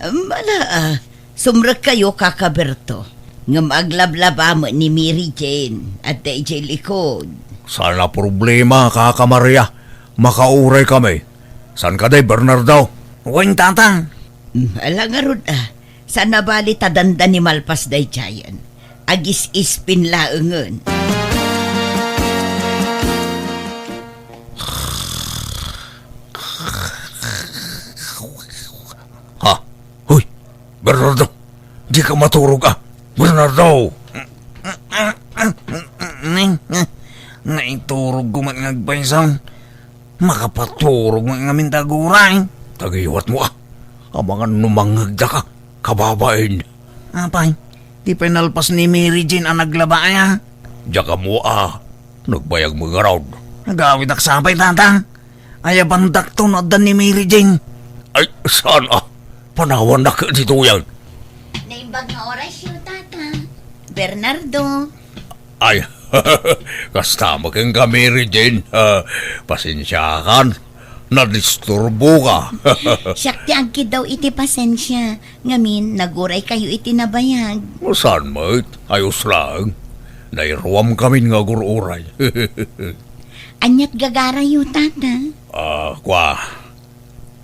Mala, ah, sumrekkayo, Kaka Berto. Ngem aglablaba met ni Mary Jane, adda idiay likod. Saan a problema, Kaka Maria. Makauray kami. Saan kadi, Bernardo? Wen, Tata. Hmm, ala ngarud, ah. Saan a bali ta dandani malpas daydiayen. Agis-ispin laengen. Ha? Hoy, Bernardo! Dika maturog, a! Bernardo! Naiturogko met nga agpayso. Makapaturog met ngamin ta aguray. Tagiwatmo, a! Amangan no mangngegdaka, kababain. Apay, di pay nalpas ni Mary Jane a naglaba, a? Diak ammo, a. Nagbayag met ngarud. Agawidak sa pay, Tata. Ayabandakto no adda ni Mary Jane. Ay, saan, a? Panawannak ditoyen. Naimbag nga orasyo, Tata. Bernardo. Ay, kasta met kenka, Mary Jane. Ah, pasensiakan. Nadisturboka. Siak ti agkiddaw iti pasensia. Ngamin, naguraykayo iti nabayag. Saan met? Ayos laeng. Nairuamkamin nga agur-uray. Aniat gagarayo, Tata? Ah, kua,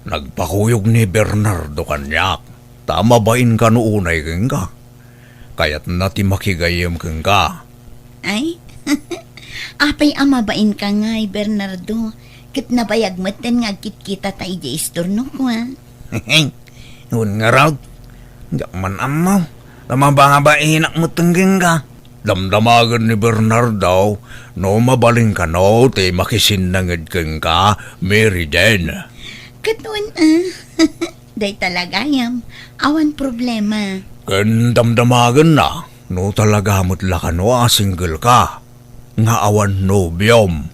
nagpakuyog ni Bernardo kaniak, ta mabain kano unay kenka. Kayatna ti makigayyem kenka. Ay? Apay a mabainka ngay, Bernardo? Ket nabayag metten nga agkitkitata idiay istornok, a? Wen ngarud, diak man ammo. Ta mababainak metten kenka. Damdamagen ni Bernardo no mabalin kano ti makisinnanged kenka, Mary Jane. Ket wen, a? Dayta la gayam, awan problema. Ken damdamagenna no talaga met la kano a single ka, nga awan nobiom,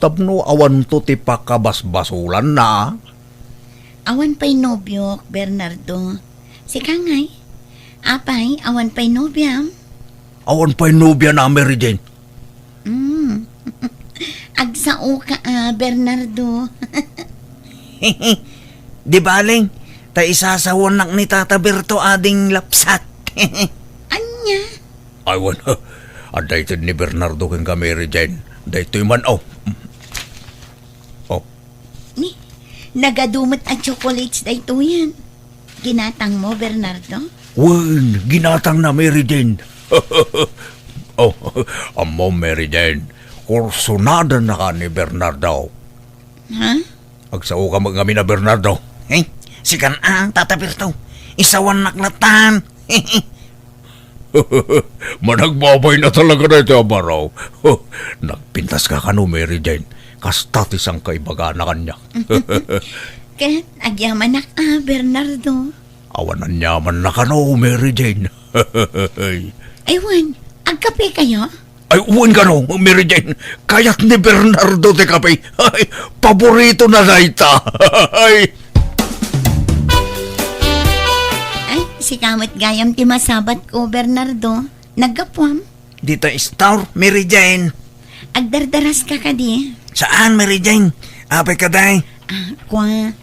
tapno awanto ti pakabasbasolanna. Awan pay nobiok, Bernardo. Sika ngay? Apay, awan pay nobiam? Awan pay nobiana, Mary Jane. Mm. Agsao ka, a, Bernardo. Di bale, ta isasawanak ni Tata Berto ading lapsat. Ania? Ay, wen, adda ited ni Bernardo kenka, Mary Jane. Daytoy man, o. O. Ni, nagadu met a chocolates daytoyen. Ginatangmo, Bernardo? Wen, ginatangna, Mary Jane. O, ammo, Mary Jane, kursunadannaka ni Bernardo. Ha? Agsao ka met ngamin a Bernardo. Eh, sikan a, Tata Berto. Isawannak latan. Managbabayna talaga daytoy a baro. Nagpintaska kano, Mary Jane. Kasta ti sangkaibagana kaniak. Ket agyamanak a, Bernardo. Awan aniamanna kano, Mary Jane. Ay, wen, agkapekayo? Ay, wen kano, Mary Jane. Kayat ni Bernardo ti kape. Ay, paboritona dayta. Ay. Ay, sika met gayam ti masabatko, Bernardo. Naggapuam? Dita istor, Mary Jane. Agdardaraska kadi? Saan, Mary Jane? Apay kadi? A, kua,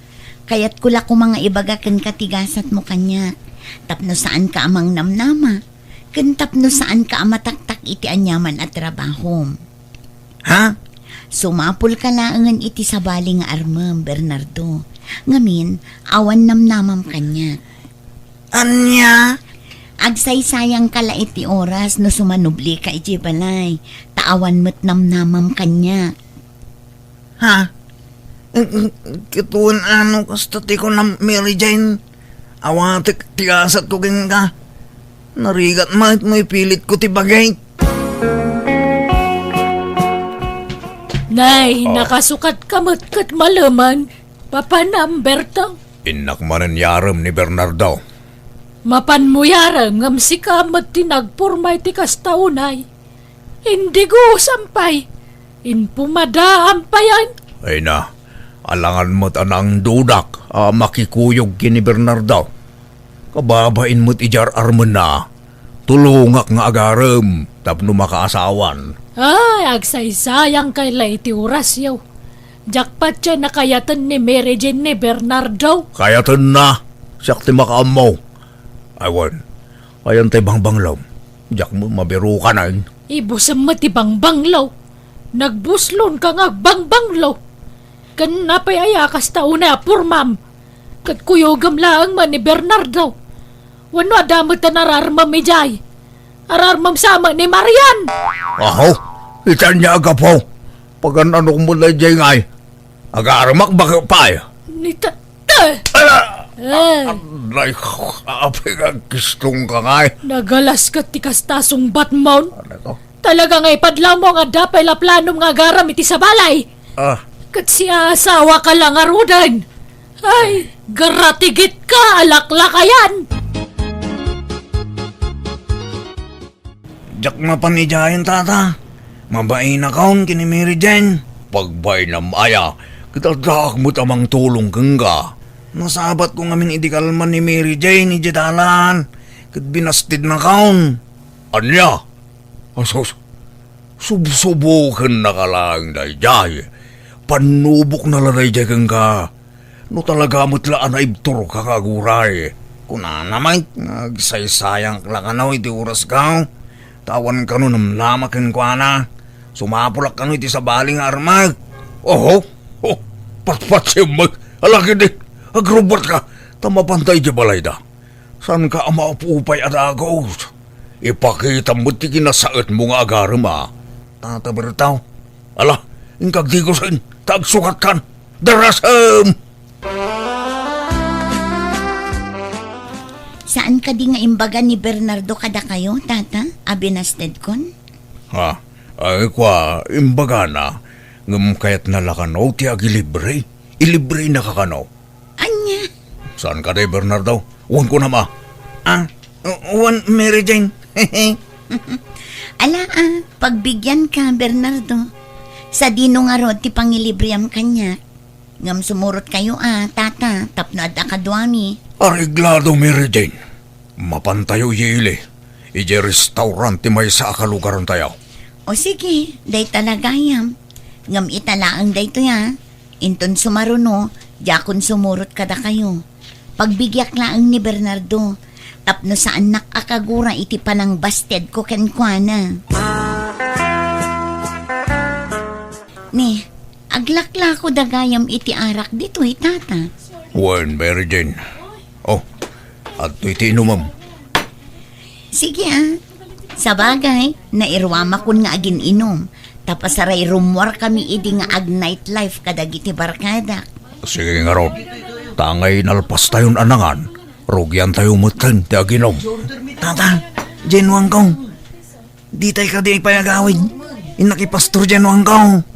kayatko la koma nga ibaga kenka ti gasatmo kaniak. Tapno saanka a mangnamnama. Ken tapno saanka a mataktak iti aniaman a trabahom. Ha? Sumapulka laengen iti sabali nga armem, Bernardo. Ngamin, awan namnamam kaniak. Ania? Agsaysayangka la iti oras no sumanublika idiay balay, ta awan met namnamam kaniak. Ha? Ket wen ano kasta ti kunam, Mary Jane? Awatek ti asatko kenka. Narigat met no ipilitko ti bagik. Nay, Ah. nakasukatka met ket malemen. Papanam, Bertang? Innak manen yarem ni Bernardo. Mapanmo yarem ngem sika met ti nagporma iti kasta unay. Indigosam pay. Inpumadaam payen. Ay na, alangan met a nangdudak a makikuyog ken ni Bernardo. Kababain met idi ar-armenna. Tulongak nga agarem tapno makaasawan. Ay, agsaysayangkay la iti orasyo. Diak patien a kayaten ni Mary Jane ni Bernardo. Kayatenna. Siak ti makaammo. Ay, wen. Ayan tay bangbanglo. Diak met mabirukanen. Ibusem met ti bangbanglo. Nagbuslonka nga agbangbanglo. Ken apay aya kasta unay a pormam? Ket kuyogem laeng met ni Bernardo. Wenno adda met a nararmem idiay? Ararmem sa met ni Marian. Aho, ita ania a gapu. Pagan-anok met daydiay ngay. Agarmak baket pay. Ni ta-, ta-, Ala! Eh. Nay, apay nga agkistongka ngay. Nagalas ket ti kasta sungbatmon. Ano to? Talaga nga ipadlawmo nga adda pay la planom nga agarem iti sabalay. Ah. Ket siasawaka la ngaruden. Ay, garatigit ka, alaklakayan! Diak mapan idiayen, tata. Mabainakon ken ni Mary Jane. Pagbainam aya, ket addaak met a mangtulong kenka. Nasabatko ngamin idi kalman ni Mary Jane idiay dalan, ket binastednakon. Ania? Asus, subsubokennaka laeng daydiay. Pannubokna la daydiay kenka. No talaga met la a naibturka nga aguray. Kunana met nga agsaysayank la kano iti orasko. Ta awan kano namnama kenkuana. Sumapulak kano iti sabali nga armek. Oho, oh, patpatiem met. Ala ketdi, agrubbuatka. Ta mapanta idiay balayda. Saanka a maupupay a dagus? Ipakitam met ti kinasaetmo nga agarem a. Tata Berto. Ala, inka agdigusen, ta agsukatkan. Darasem! Saan kadi nga imbaga ni Bernardo kadakayo, tata, a binastedkon? Ha? Ay, kua, imbagana, ngem kayatna la kano ti agilibre? Ilibrenaka kano? Ania? Saan kadi, Bernardo? Wen kunam a. Ah, wen, Mary Jane. Ala, ah, pagbigianka, Bernardo. Sadino ngarud ti pangilibream kaniak? Ngem sumurotkayo a, tata, tapno adda kaduami. Areglado, Mary Jane. Mapantayo idiay ili, idiay restaurant ti maysa a kalugarantayo. O sige, dayta la gayam. Ngem ita laeng daytoy a. Inton sumaruno, diakon sumurot kadakayo. Pagbigiak laeng ni Bernardo, tapno saannak a kagura iti panangbastedko kenkuana. Ni, aglaklako da gayam iti arak ditoy, tata. Wen, Mary Jane. Oh, adtoy ti inumem. Sige, ah. Sabagay, nairuamakon nga agin-inum. Ta pasararummuarkami idi nga ag-nightlife kadagiti barkadak. Sige ngarud. Ta angay nalpastayon a nangan, rugiantayo metten ti aginum. Tata, Jane Wangkong. Ditay kadi pay agawid. Innak i Pastor Jane Wangkong.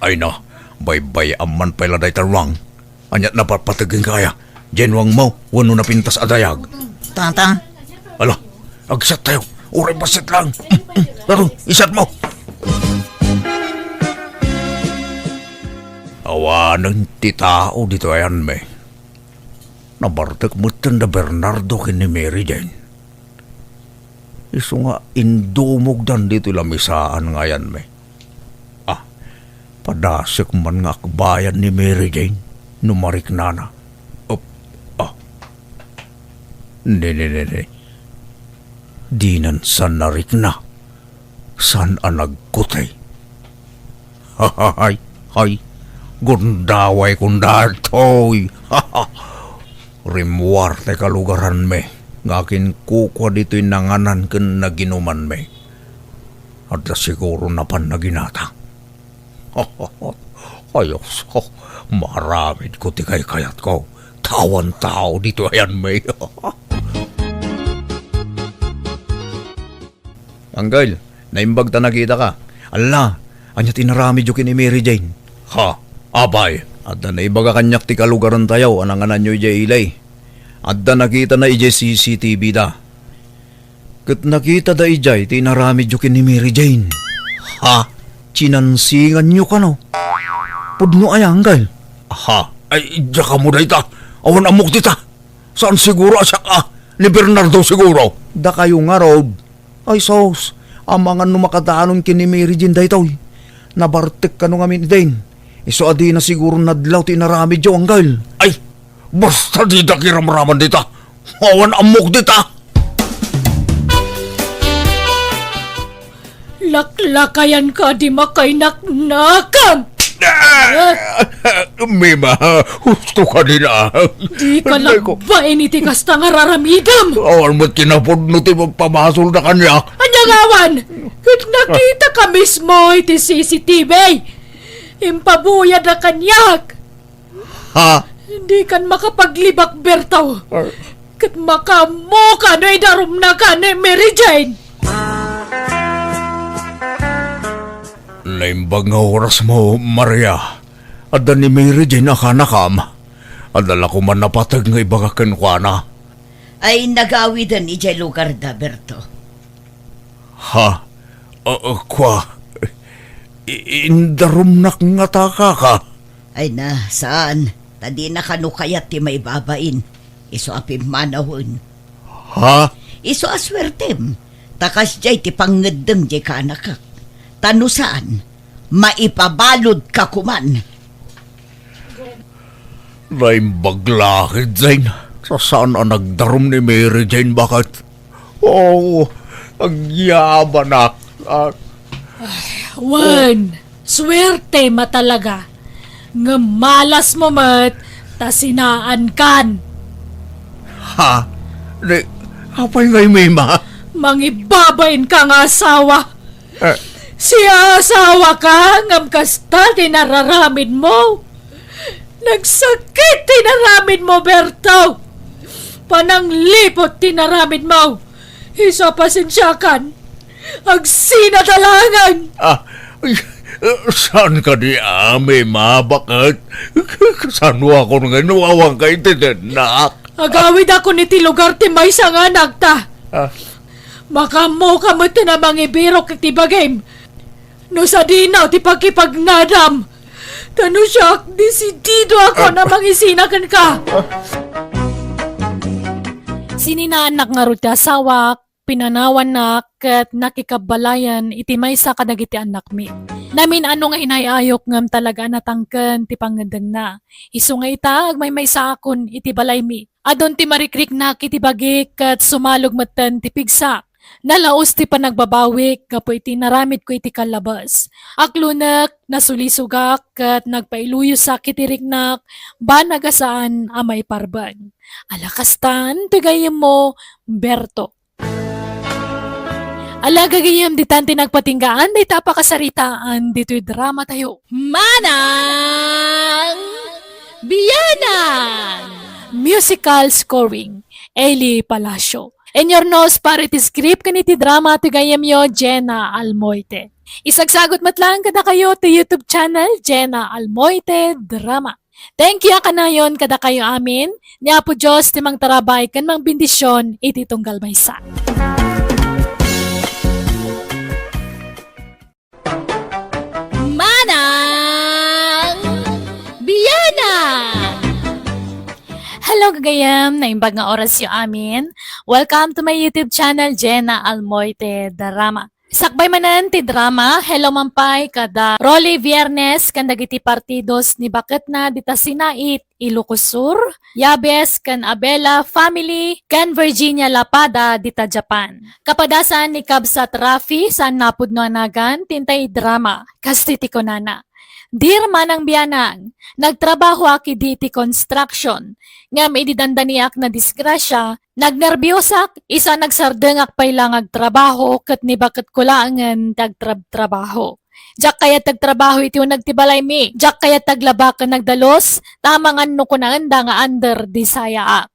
Ay na, baybay-am man pay la dayta ruang. Aniat napatpateg kenka aya? Jane Wangkong wenno napintas a dayag? Tata. Ala, agsattayo. Uray bassit lang. Laro, isatmo. Awanen ti tao ditoy ayanmi. Nabartek metten da Bernardo ken ni Mary Jane. Isu nga indumogdan ditoy lamisaan nga ayanmi. Ah, padasek man nga akbayan ni Mary Jane no mariknana. Op, ah. Ne, ne, ne, ne. Dinan sa narikna. Saan a nagkutay? Hay, hay. Gundaway kon daytoy. Rimmuar ti kalugaranmi nga akinkukua ditoy nanganan ken naginumanmi. Adda siguro napan naginata. Ay, Dios, maaramidko ti kaykayatko. Awan tao ditoy ayanmi. Angkel, naimbag ta nakitaka. Alla, ania ti inaramidyo ken ni Mary Jane? Ha? Apay, adda naibaga kaniak ti kalugarantayo a nangananyo idiay ili. Adda nakitana idiay C C T V da. Ket nakitada idiay ti inaramidyo ken ni Mary Jane. Ha? Sinansinganyo kano? Pudno aya, Angkel? Ha? Ay, diak ammo dayta. Awan ammok dita. Saan siguro a siak a? Ni Bernardo siguro. Dakayo ngarud. Ay sus, amangan no makadanon ken ni Mary Jane daytoy. Nabartek kano ngamin idin. Isu a dina siguro nadlaw ti inaramidyo, Angkel. Ay, basta dida kiramraman dita. Awan ammok dita. Laklakayanka a di makainaknakam! Ah! Mima, husto ka dina. Dika Ay, ko- labain iti kasta nga raramidem! Awan met kinapudno ti pagpamasolda kaniak. Ania nga awan? Ket nakitaka mismo iti C C T V. Impabuyadak kaniak. Ha? Dikan makapaglibak, Berto. Ah. Ket makaammoka no idarumnaka ni Mary Jane. Naimbag nga orasmo, Maria. Adda ni Mary Jane a kanakam. Adda la koma napateg nga ibaga kenkuana. Ay, nagawiden idiay lugarda, Berto. Ha? Ah, ah, kua? I-, indarumnak ngata, kaka? Ay na, saan. Ta dina kano kayat ti maibabain. Isu a pimmanawen. Ha? Isu a suertem. Ta kasdiay ti pangngeddem diay kaanakak. Ta no saan, maipabaludka koman. Naimbag la ketdin. Saan a nagdarum ni Mary Jane, baket? Oh, agyabanak. Ah. Wen, suertem a talaga. Ngem malasmo met ta sinaankan. Ha? Ni, apay ngay, Mima? Mangibabainka nga asawa. Eh. Siasawaka, ngem kasta ti nararamidmo. Nagsakit ti nararamidmo, Berto. Panangliput ti nararamidmo. Isu a pasensiakan. Agsinat a langen. Ah, ay, saan kadi, Mima, baket? Kasano ako nga inawawanka iti dennak? Agawidakon iti lugar ti maysa nga anakta. Ah. Makaammoka met a mangibirok iti bagim. No sadino ti pakipagnadam. Ta no siak, desididoakon a mangisina kenka. Sininaannak ngarud ti asawak, pinanawannak, ket nakikabbalayan iti maysa kadagiti annakmi. Namin-ano nga inay-ayok ngem talaga a natangken ti pangngeddengna. Isu nga ita, agmaymaysaakon iti balaymi. Adun ti marikriknak iti bagik ket sumalog metten ti pigsak. Nalaus ti panagbabawik gapu iti inaramidko iti kallabes. Aklonek, nasulisogak, ket nagpailuyosak iti riknak, banag a saan a maiparben. Ala kastan, ti gayyemmo, Berto. Ala gagayyem, ditan ti nagpatinggaan dayta a pakasaritaan ditoy dramatayo. Manang Biyanan! Musical scoring, Eli Palacio. Inurnos para iti script ken iti drama ti gayyemyo, Jenna Almoite. Isagsagut met laeng kadakayo ti YouTube channel, Jenna Almoite Drama. Thank you a kanayon kadakayo amin. Ni Apo Dios ti mangtarabay ken mangbendision iti tunggal maysa. Manang Biana! Hello, gagayem! Naimbag nga orasyo amin. Welcome to my YouTube channel, Jenna Almoite Drama. Sakbay manen ti drama, hello man pay kada Rolly Viernes ken dagiti partidos ni baketna dita Sinait, Ilocos Sur, Yabes ken Abela family, ken Virginia Lapada dita Japan. Kapadasan ni Kabsat Rafi, saan napudno a nagan, ti intay drama, kas ti kunana. Dear Manang Bianang, nagtrabahoak idi ti construction. Ngem idi dandaniak nadisgrasia, nagnerbiosak, isu a nagsardengak pay la nga agtrabaho ket ni baketko laengen ti agtrabtrabaho. Diak kayat ti agtrabaho iti uneg ti balaymi. Diak kayat ti aglaba ken agdalus, ta amangan no kunaenda nga under desayaak.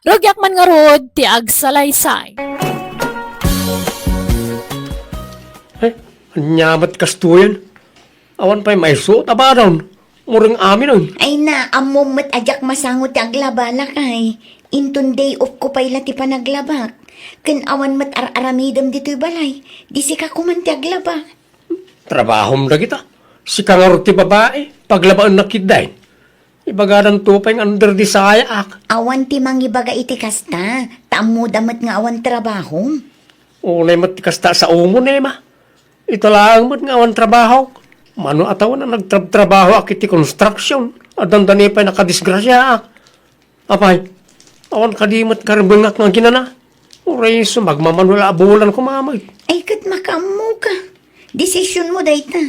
Rugiak man ngarud ti agsalaysay. Ay, ania met kastoyen? Awan pay maisuot a badon. Mureng amin, oy. Ay na, ammom met a diak masango ti aglaba, lakay. Inton day off ko pay la ti panaglabak. Ken awan met ar-aramidem ditoy balay. Di sika koman ti aglaba. Trabahom dagita. Sika ngarud ti babai, paglabaennak ketdin. Ibagadanto pay nga under desayaak. Awan ti mangibaga iti kasta, ta ammoda met nga awan trabahom. Unay met ti kasta a saom, Ema. Ita laeng met nga awan trabahok. Mano a tawen a nagtrabtrabahoak iti construction, a dandani pay nakadisgrasiaak. Apay, awan kadi met karbengak nga aginana? Uray isu magmamano la a bulan koma met. Ay, ket makaammoka. Desisionmo dayta.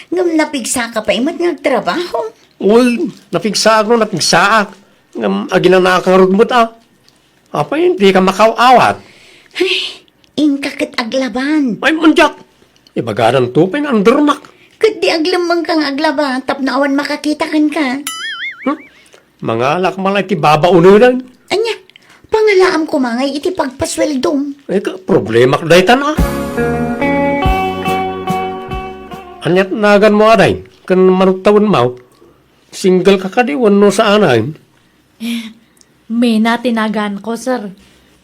Ngem napigsaka pay met nga agtrabaho. Uy, napigsaak no napigsaak. Ngem aginanaak ngarud met a. Apay, dika makaaw-awat? Ay, inka ket aglaban. Ay, mandiak. Ibagadanto pay nga undernak. Ket di aglemmengka nga aglaba tapno awan makakita kenka. Hmm? Mangalak man la iti babaonen. Ania, pangalaam koma ngay iti pagpasueldom. Ay, ka, problemak daytan a. Aniat naganmo, aday? Ken manong tawenmo? Single ka kadi wenno saanen? Mina ti naganko, sir.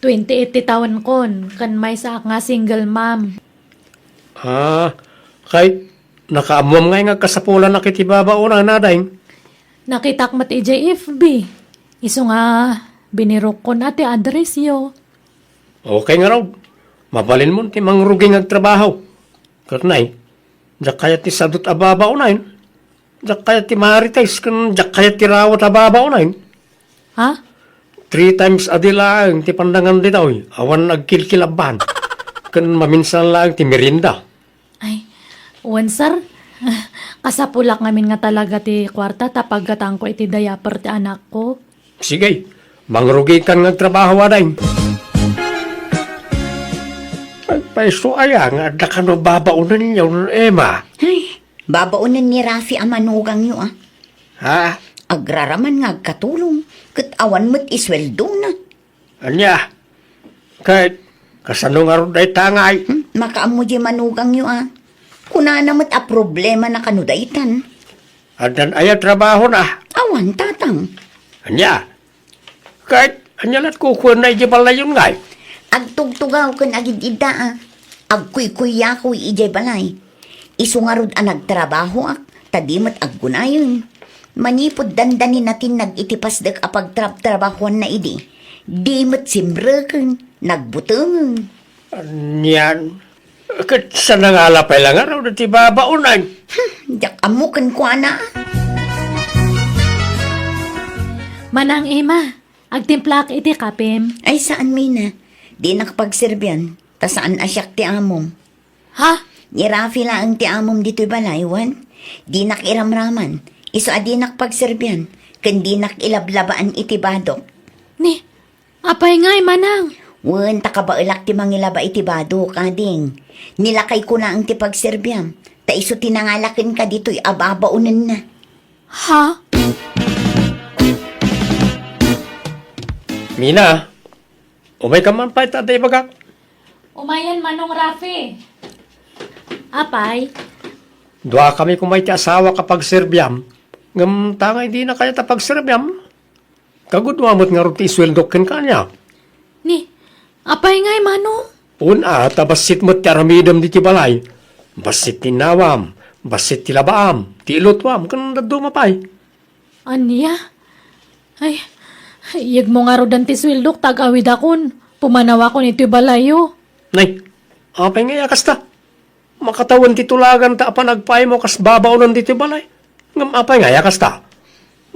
Twenty-eight ti tawenkon, ken maysaak nga single mom. Ah, kay nakaammoam ngay nga agkasapulanak iti babaonen, aday? Nakitak met idiay F B. Isu nga binirukkon a ti addressyo. Okay ngarud. Mabalinmon ti mangrugi nga agtrabaho. Ket nay, diak kayat ti sadut a babaonen. Diak kayat ti marites ken diak kayat ti rawat a babaonen. Ha? Three times a day laeng ti pandangan ditoy, awan agkilkilabban. Ken maminsan laeng ti merienda. Ay, wen, sir. Kasapulak ngamin nga talaga ti kuarta ta paggatangko iti diaper ti anakko. Sige, mangrugikan nga agtrabaho, aday. Agpayso aya nga adda kano babaonenyo, Ema? Ay, babaonen ni Rafi a manugangyo, a. Ha? Agraraman nga agkatulong, ket awan met isueldona. Ania? Ket kasano ngarud dayta ngay? Hmm, makaammo diay manugangyo, a. Kunana met a problemana kano daytan. Addan aya trabahona? Awan, tatang. Ania? Ket ania lat kukuenna idiay balayyon ngay? Agtugtugaw ken agid-idda, a. Agkuykuykuyakoy idiay balay. Isu ngarud a nagtrabahoak, ta di met aggunayen. Manipud dandani natinnag iti pasdek a pagtrabtrabahoanna idi, di met simreken, nagbutengen. Anian? Ket sa nangala pay la ngarud ti babaonen? Hmm, diak ammo kenkuana. Manang Ema, agtimplaak iti kapem. Ay, saan, Mina. Dinak pagserbian, ta saan a siak ti amom. Ha? Ni Rafi laeng ti amom ditoy balay, wen? Dinak iramraman. Isu a dinak pagserbian, ken dinak ilablabaan iti badok. Ni, apay ngay, manang? Wen, ta kabaelak ti mangilaba iti badok, ading. Ni lakayko laeng ti pagserbiam, ta isu ti nangala kenka ditoy a babaonenna. Ha? Mina, umayka man pay ta adda ibagak. Umayen, Manong Rafi. Apay? Duakami koma iti asawak a pagserbiam. Ngem ta ngay dina kayat a pagserbiam? Kagudua met ngarud ti isueldok kenka, ania? Ni, apay ngay, Manong? Wen a, ta bassit met ti aramidem ditoy balay. Bassit ti innawam, bassit ti labaam, ti ilutoam, ken dadduma pay. Ania? Ay, iyegmo ngaruden ti sueldok ta ag-awidakon. Pumanawakon itoy balayyo. Nay, apay ngay a kasta? Makatawen ti tulaganta a panagpaaymo kas babaonen ditoy balay. Ngem apay ngay a kasta?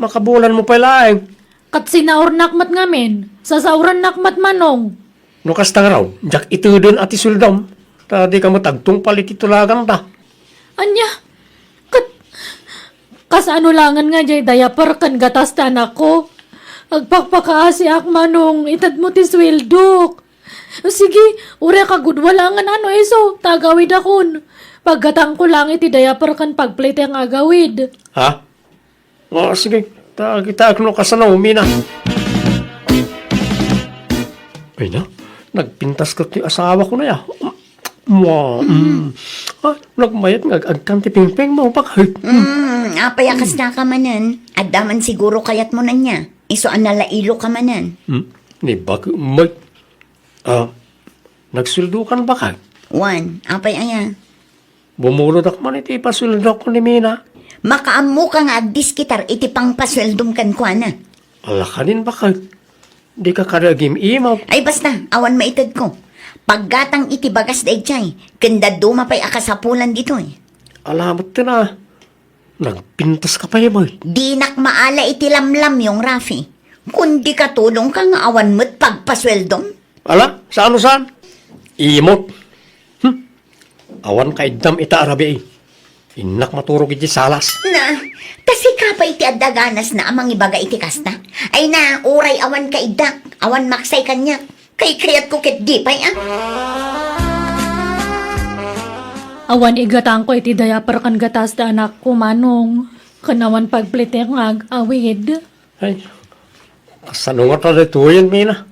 Makabulanmo pay laeng. Ket sinaurnak met ngamin, sasaurennak met, Manong. No kasta ngarud, diak iteden a ti sueldom, ta dika met agtungpal iti tulaganta. Ania? Ket Kasano langen nga diay diaper ken gatas ti anakko? Agpakpakaasiak, Manong, itedmo ti sueldok. Sige, uray kagudua langen ano isu, ta agawidakon. Paggatangko lang iti diaper ken pagplete nga agawid. Ha? O, sige. Ta, kitaek no kasano, Mina. Ay na, nagpintas ket ti asawako na ya. Mua, mm. Ah, nagmayat nga ag-agkan ti pingping mo, bakit? Mm, apay a kasna ka manen? Adda man siguro kayat mo na niya. Isu a nalailo ka manen. Hmm? Ni bakit, may, ah, nagsueldo kan bakit? Wan, apay aya? Bumulodak man iti ipasueldok ni Mina. Makaammo ka nga agdiskitar iti pangpasueldom kenkuana. Ala kanin bakit? Di ka kada agim-imaw. Ay, basta, awan maitedko. Paggatang iti bagas daydiay, ken dadduma pay a kasapulan ditoy. Ala, met na. Nagpintas ka pay, bay. Dinak maala iti lamlamyong, Rafi. Kun di katulong ka nga awan met pagpasueldom. Ala, saan no saan? Imot. Hmm. Awan kaiddam ita a rabii. Innak maturog iti salas. Na, ta sika pay ti adda ganasna a mangibaga iti kasta. Ay na, uray awan kaiddak, awan maksay kaniak. Kay kayatko ket di pay, ah. Awan igatangko iti diaper ken gatas ti anakko, Manong. Ken awan pagplete nga ag-awid. Ay, kasano nga ta daytoyen, Mina?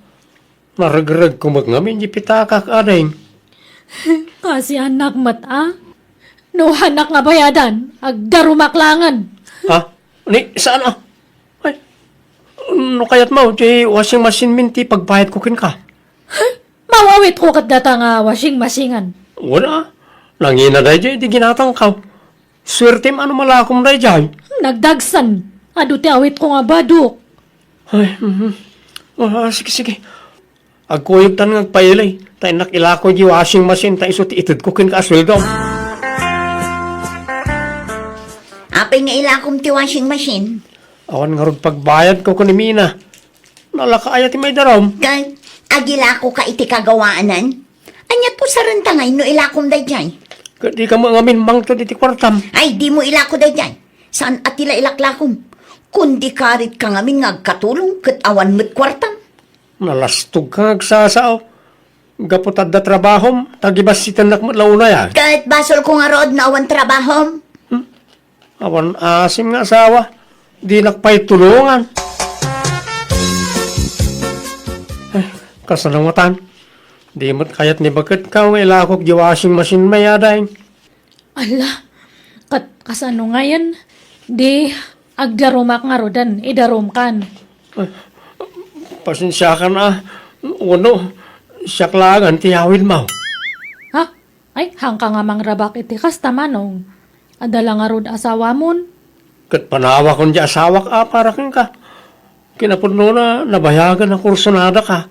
Naregregko met ngamin di pitakak, ading. Kasiannak met, a? No hanak nga bayadan, agdarumak langen. Ha? Ni, saan, a? Ay, no kayat mo, ti washing machine min ti pagbayad ko kenka. Mawawit ko ket data nga washing machine-an. Wala. Nangina daydiay di ginatangkaw. Suertem a no malakom daydiay. Nagdagsan. Adu ti awit ko nga badok. Ay, mhm. Ah, sige, sige. Agkuyogtan nga agpailay. Ta innak ilako di washing machine ta isu ti ited ko kenka a sueldom. Apay nga ilakom ti washing machine? Awan ngarud pagbayad ko ken ni Mina. Nalaka aya ti maidaram? Kay, agilako ka iti kagawaanan? Ania pusarenta ngay no ilakom daydiay? Ket di ka mo ngamin mangted iti kuartam. Ay, di mo ilako daydiay. Saan a ti la ilaklakom? Kundi karit ka ngamin nga agkatulong ket awan met kuartam. Nalastog ka nga agsasao. Gapu ta adda trabahom, ta gibassitennak met la unay, a. Ket basol ko ngarud no awan trabahom. Hmm? Awan asim nga asawa, dinak pay tulongan. Eh, kasano ngatan? Di met kayat ni baket ka nga ilakok di washing machine may, ading. Ala, kat-, kasano ngayen? Di, agdarumak ngaruden, idarumkan. Eh, pasensiakan a, wenno, siak laengen ti awidmo. Ha? Ay, haanka nga mangrabak iti kasta, Manong. Adda la ngarud asawamon? Ket panawakon di asawak a para kenka. Kinapudnona, nabayagen a kursunadaka.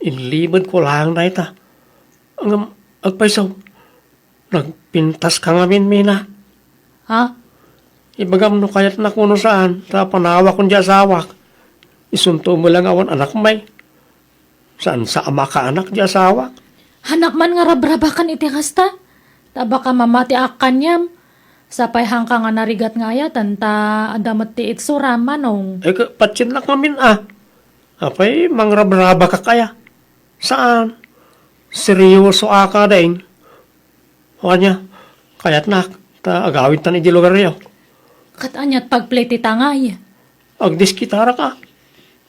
Inlibedko laeng dayta. Ngem, agpayso, nagpintas ka ngamin, Mina. Ha? Ibagam no kayatnak wenno saan, ta panawakon di asawak. Isunto met la nga awan anak may. Saan sa a makaanak di asawak? Hanak man nga rabrabakan iti kasta. Ta baka mamatiak kaniam. Sapay haanka nga narigat nga ayaten ta adda met ti itsuram, Manong. Eh, ka-, patiennak ngamin a. Apay, mangrabrabakak aya? Saan. Seryosoak, ading. O ania, kayatnak, ta agawidtan iti lugaryo. Ket aniat pagplay ti tangay? Agdiskitarak a.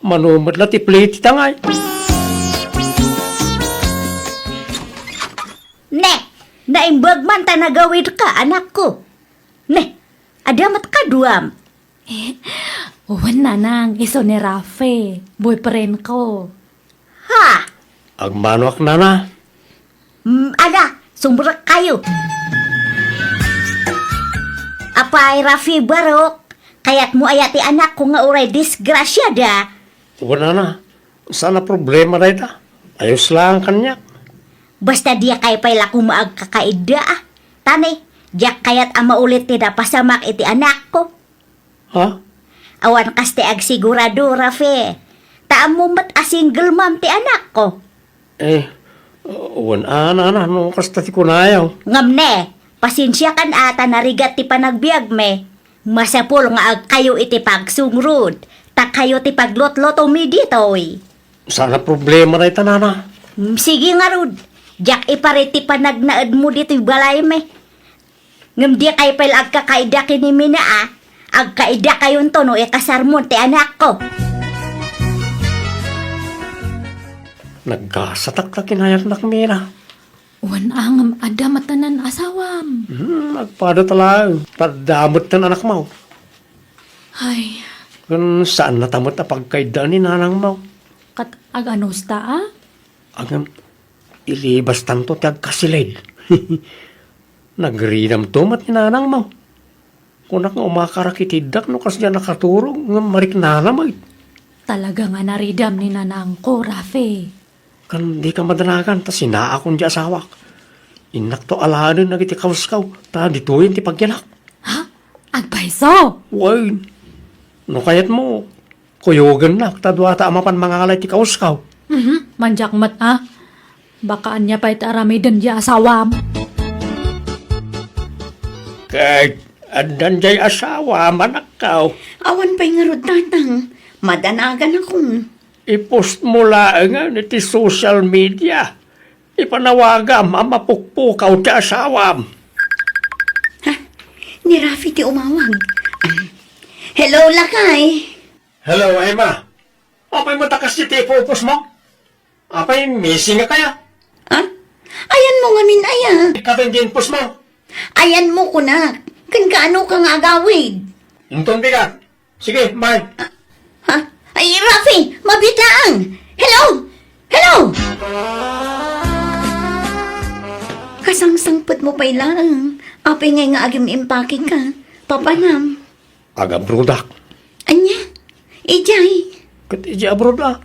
Mano met la ti play ti tangay. Ne, naimbag man ta nagawidka, anakko. Ne, adda met kaduam. Eh, wen, nanang, isu ni Rafe, boyfriend ko. Ha? Agmanoak, nana. Mm, ala, sumrekkayo. Apay, Rafi Barok, kayatmo aya ti anakko nga uray disgrasiada? Wen, nana, saan a problema dayta. Ayos lang kaniak. Basta diak pay la koma agkakaidda, a. Tani, diak kayat a maulit ti napasamak iti anakko. Ha? Awan kas ti agsigurado, Rafe. Ta ammom met a single mom ti anakko. Eh, wen a, nana, no kasta ti kunayo. Ngem ne, pasensiakan a ta narigat ti panagbiagmi. Masapul nga agkayo iti pagsungrod, ta kayo ti paglutlutomi ditoy. Saan a problema dayta, nana. Mm, sige ngarud, diak iparit ti panagnaedmo ditoy balaymi. Ngem dikay pay la agkakaida ken ni Mina a, agkaidakayonto no ikasarmon ti anakko. Nagkasatak ta kinayatnak, Mina. Wen, ngem adda met tanan asawam. Hmm, agpada ta laeng. Adda met tanan anakmo. Ay. Ken saan nata met a pagkaiddaan ni nanangmo. Ket aganusta a? Ngem, ilibastanto ti agkasilid. Nagridamto met ni nanangmo. Kunak nga umakar a kitiddak no kasdiay a nakaturog ngem mariknana met. Talaga nga naridam ni nanangko, Rafe. Ken dika madanagan ta sinaakon ti asawak. Innakto alaen dagiti kaweskawko ta ditoyen ti pagyanak. Ha? Agpayso? Wen. No kayatmo, kuyogennak ta duata a mapan mangalay ti kaweskawko. Mhm, mandiak met a. Baka ania pay ti aramiden ti asawam. Ket addan diay asawam, anakko. Awan pay ngarud, tatang. Madanaganakon. I-post mo laengen iti social media. Ipanawagam a mapukpukaw ti asawam. Ha? Ni Rafi ti umawag. Hello, lakay. Hello, Emma. Apay met a kasdi ti ipupos mo? Apay, missing ka kaya? Ha? Ayanmo ngamin aya? Ikaw ti inpos mo. Ayanmo kunak. Ken kaano ka nga agawid? Inton bigat. Sige, bye. Ha? Ay, Rafi, mabiit laeng. Hello? Hello? Kasangsangpetmo pay laeng. Apay ngay nga agim-impake ka? Papanam? Agabroadak. Ania? Idiay? Ket idiay abroad a.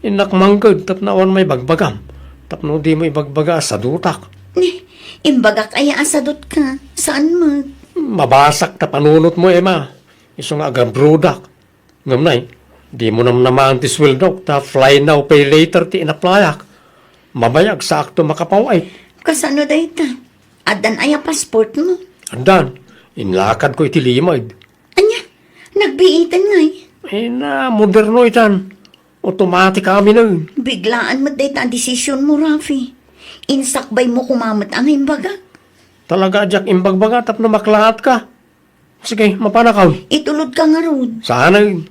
Innak mangted tapno awan maibagbagam. Tapno dimo ibagbaga a sadutak. Ni, imbagak aya a sadutka? Saan met? Mabasak ta panunotmo, Emma. Isu nga agabroadak. Ngem nay, dimo namnamaen ti sueldok ta fly now, pay later ti inaplayak. Mabayag, saakto makapaw-it. Kasano dayta? Addan aya passportmo? Addan. Inlakadko iti limed. Ania? Nagbiiten ngay? Ay na, moderno itan. Automatic aminen. Biglaan met dayta a desisionmo, Rafi. Insakbaymo koma met a nga imbagak. Talaga a diak imbagbaga tapno maklaatka. Sige, mapanakon. Itulodka ngarud. Saanen.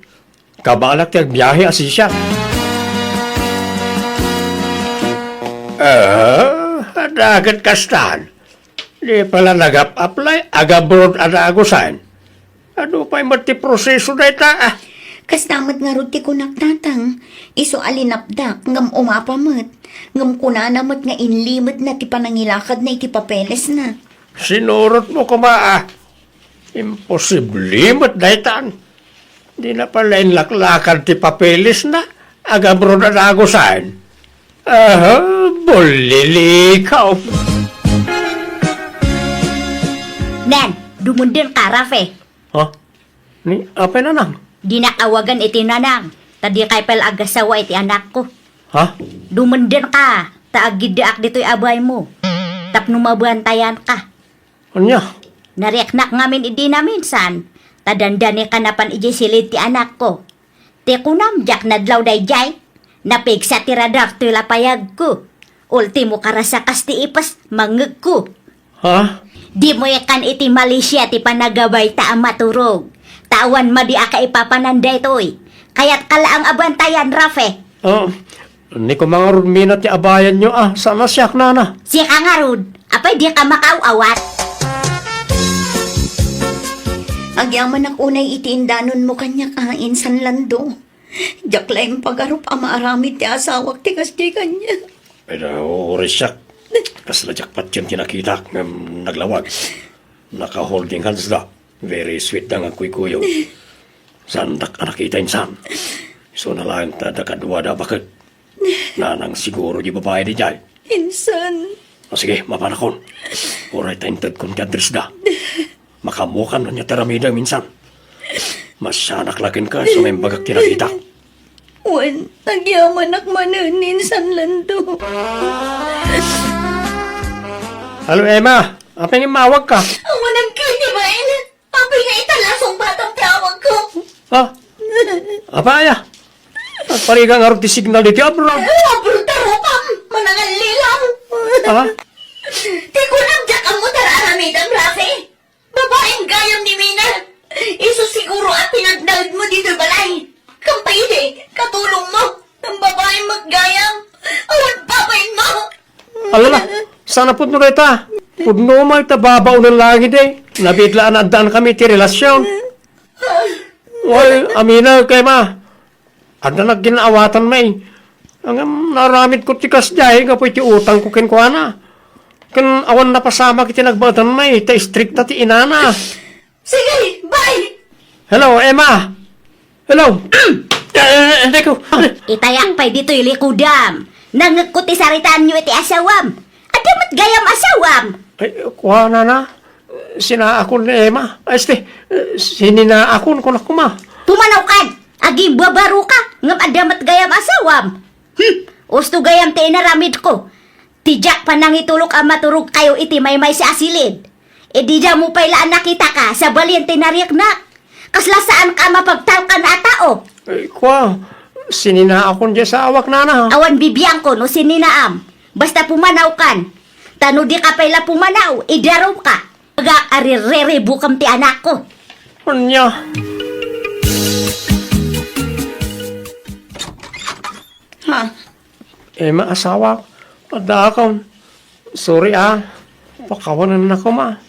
Kabaelak ti agbiahe a sisiak. Ah, adda ket kastan. Di pala nagap-apply, agabroad a dagusan. Adu pay met ti proseso dayta, ah. Kasta met ngarud ti kunak, tatang. Isu a linapdak ngem umapa met. Ngem kunana met nga inlimedna ti panangilakadna iti papelesna. Sinurotmo koma, ah. Imposible met daytan. Dina pay la inlaklakad ti papelesna, agabroad a dagusan. Aha, bullilikaw. Nen, dumundeng ka, Rafe. Ha? Ni, apay, nanang? Dinak awagan iti nanang, ta dikay pay la agasawa iti anakko. Ha? Dumundeng ka, ta agiddaak ditoy a baymo. Tapno mabantayanka. Ania? Nariknak ngamin idi naminsan, ta dandani ka napan idiay silid ti anakko. Ti kunam, diak nadlaw daydiay, napigsa ti radar toy lapayagko. Ultimo, karasa kas ti ipes, mangngegko. Ha? Dimo ikan iti Malaysia ti panagabayta a maturog. Ta awan madi a kaipapanan daytoy. Kayatka laeng a bantayan, Rafe. Oh, ni koma ngarud, Mina, ti abayanyo a, saan a siak, nana? Sika ngarud, apay dika makaaw-awat? Agyamanak unay iti indanonmo kaniak a, insan Lando. Diak la impagarup a maaramid ti asawak ti kasdi kaniak. Pero, uray siak, kasla diak patien ti nakitak ngem naglawag. Naka-holding hands da. Very sweet da nga kuykuyog. Saandak a nakita insan. Isuna laeng ta adda kaduada a baket. Nanang siguro di babai daydiay. Insan. O sige, mapanakon. Uray ta intedkon ti address da. Makaammokan no ania ti aramidem insan. Masianak la kenka isu nga imbagak ti nakitak. Wen, agyamanak manen, insan Lando. Hello, Emma. Apay nga immawagka? Awan agkaybain. Apay nga ita la Ha? Apay a? Agpariga ngarud ti signal ditoy abroad. Abroad ta rupam, manangallilaw. Ha? Ti kunam, diak ammo ti ar-aramidem, Rafi. Babaem gayam ni Mina. Isu siguro a tinagnaedmo ditoy balay. Ngem pay idi, katulongmo. Ngem babaem met gayam. Awan babaenmo. Alala, saan a pudno dayta? Pudno met ta babaonen laeng idi. Nabiit la a naaddankami ti relasion. Wen, Mina, Emma. Adda nagginaawatanmi. Ngem naaramidko ti kasdiay gapu iti utangko kenkuana. Ken awan napasamak iti nagbaetanmi, ta istrikta ti inana. Sige, bye! Hello, Emma! Hello! Eh, eh, eh, ko. Itayak pay ditoy likudam. Nangngegko ti saritaanyo iti asawam. Adda met gayam asawam. Ay, kua, nana. Sinaakon ni Emma. Ay, este, sininaakon, kunak koma. Pumanawkan! Agimbabaro ka, ngem adda met gayam asawam. Hmm, usto gayam ti inaramidko. Ti diak panangitulok a maturogkayo iti maymaysa a silid. Idi damo pay la a nakitaka, sabali ti nariaknak. Kasla saanka a mapagtalkan a tao. Ay, kua, sininaakon diay asawak, nana. Awan bibiangko no sininaam. Basta pumanawkan. Ta no dika pay la pumanaw, idarumka. Agak a ririribukem ti anakko. Ania? Ha? Emma, asawak, addaakon. Sorry, a. Pakawanennak koma.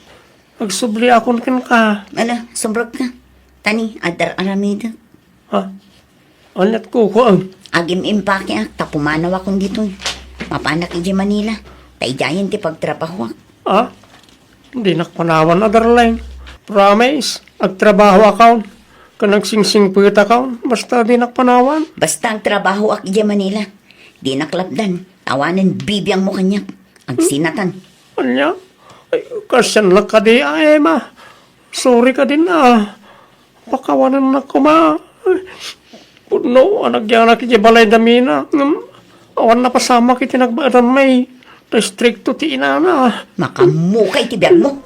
Agsubliakon kenka. Ala, sumrekka. Tani, adda ar-aramidek. Ha? Aniat kukuam? Agim-impakeak ta pumanawakon ditoy. Mapanak idiay Manila. Ta idiayen ti pagtrabahoak. Ha? Dinak panawan a, darling. Promise, agtrabahoakon. Ken agsingsingpetakon. Basta dinak panawan. Basta agtrabahoak idiay Manila. Dinak lapdan. Awanen bibiangmo kaniak. Agsinatan. Ania? Ay, kasdiak kadi, a, Emma. Sorry kadin, a. Pakawanennak koma. Pudno a nagyanak idiay balay da Mina. Ngem awan napasamak iti nagbaetanmi. Ta istrikto ti inana. Makammukay ti biagmo.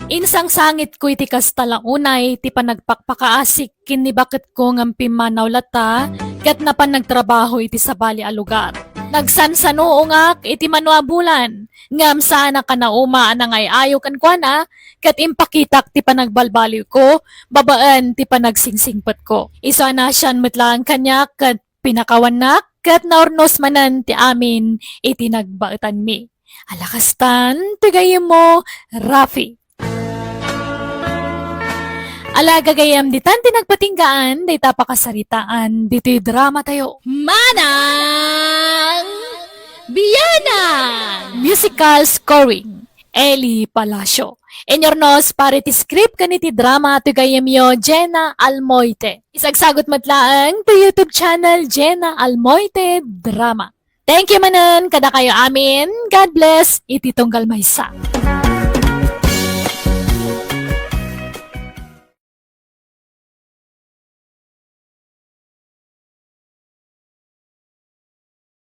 Insangsangitko iti kasta la unay ti panagpakpakaasik ken ni baketko ngem pimmanaw latta ket napan nagtrabaho iti sabali a lugar. Nagsansanuongak iti mano a bulan, ngem saanak a nauma a nangay-ayo kenkuana ket impakitak ti panagbalbaliwko babaen ti panagsingsimpetko. Isu a naasian met laeng kaniak ket pinakawannak ket naurnos manen ti amin iti nagbaetanmi. Ala kastan, ti gayyemmo, Rafi. Ala gagayyem, ditan ti nagpatinggaan dayta pakasaritaan ditoy dramatayo. Manang Bianang! Musical scoring, Eli Palacio. Inurnos para iti script ken iti drama ti gayyemyo, Jena Almoite. Isagsagut met laeng ti YouTube channel, Jena Almoite Drama. Thank you manen kadakayo amin. God bless iti tunggal maysa.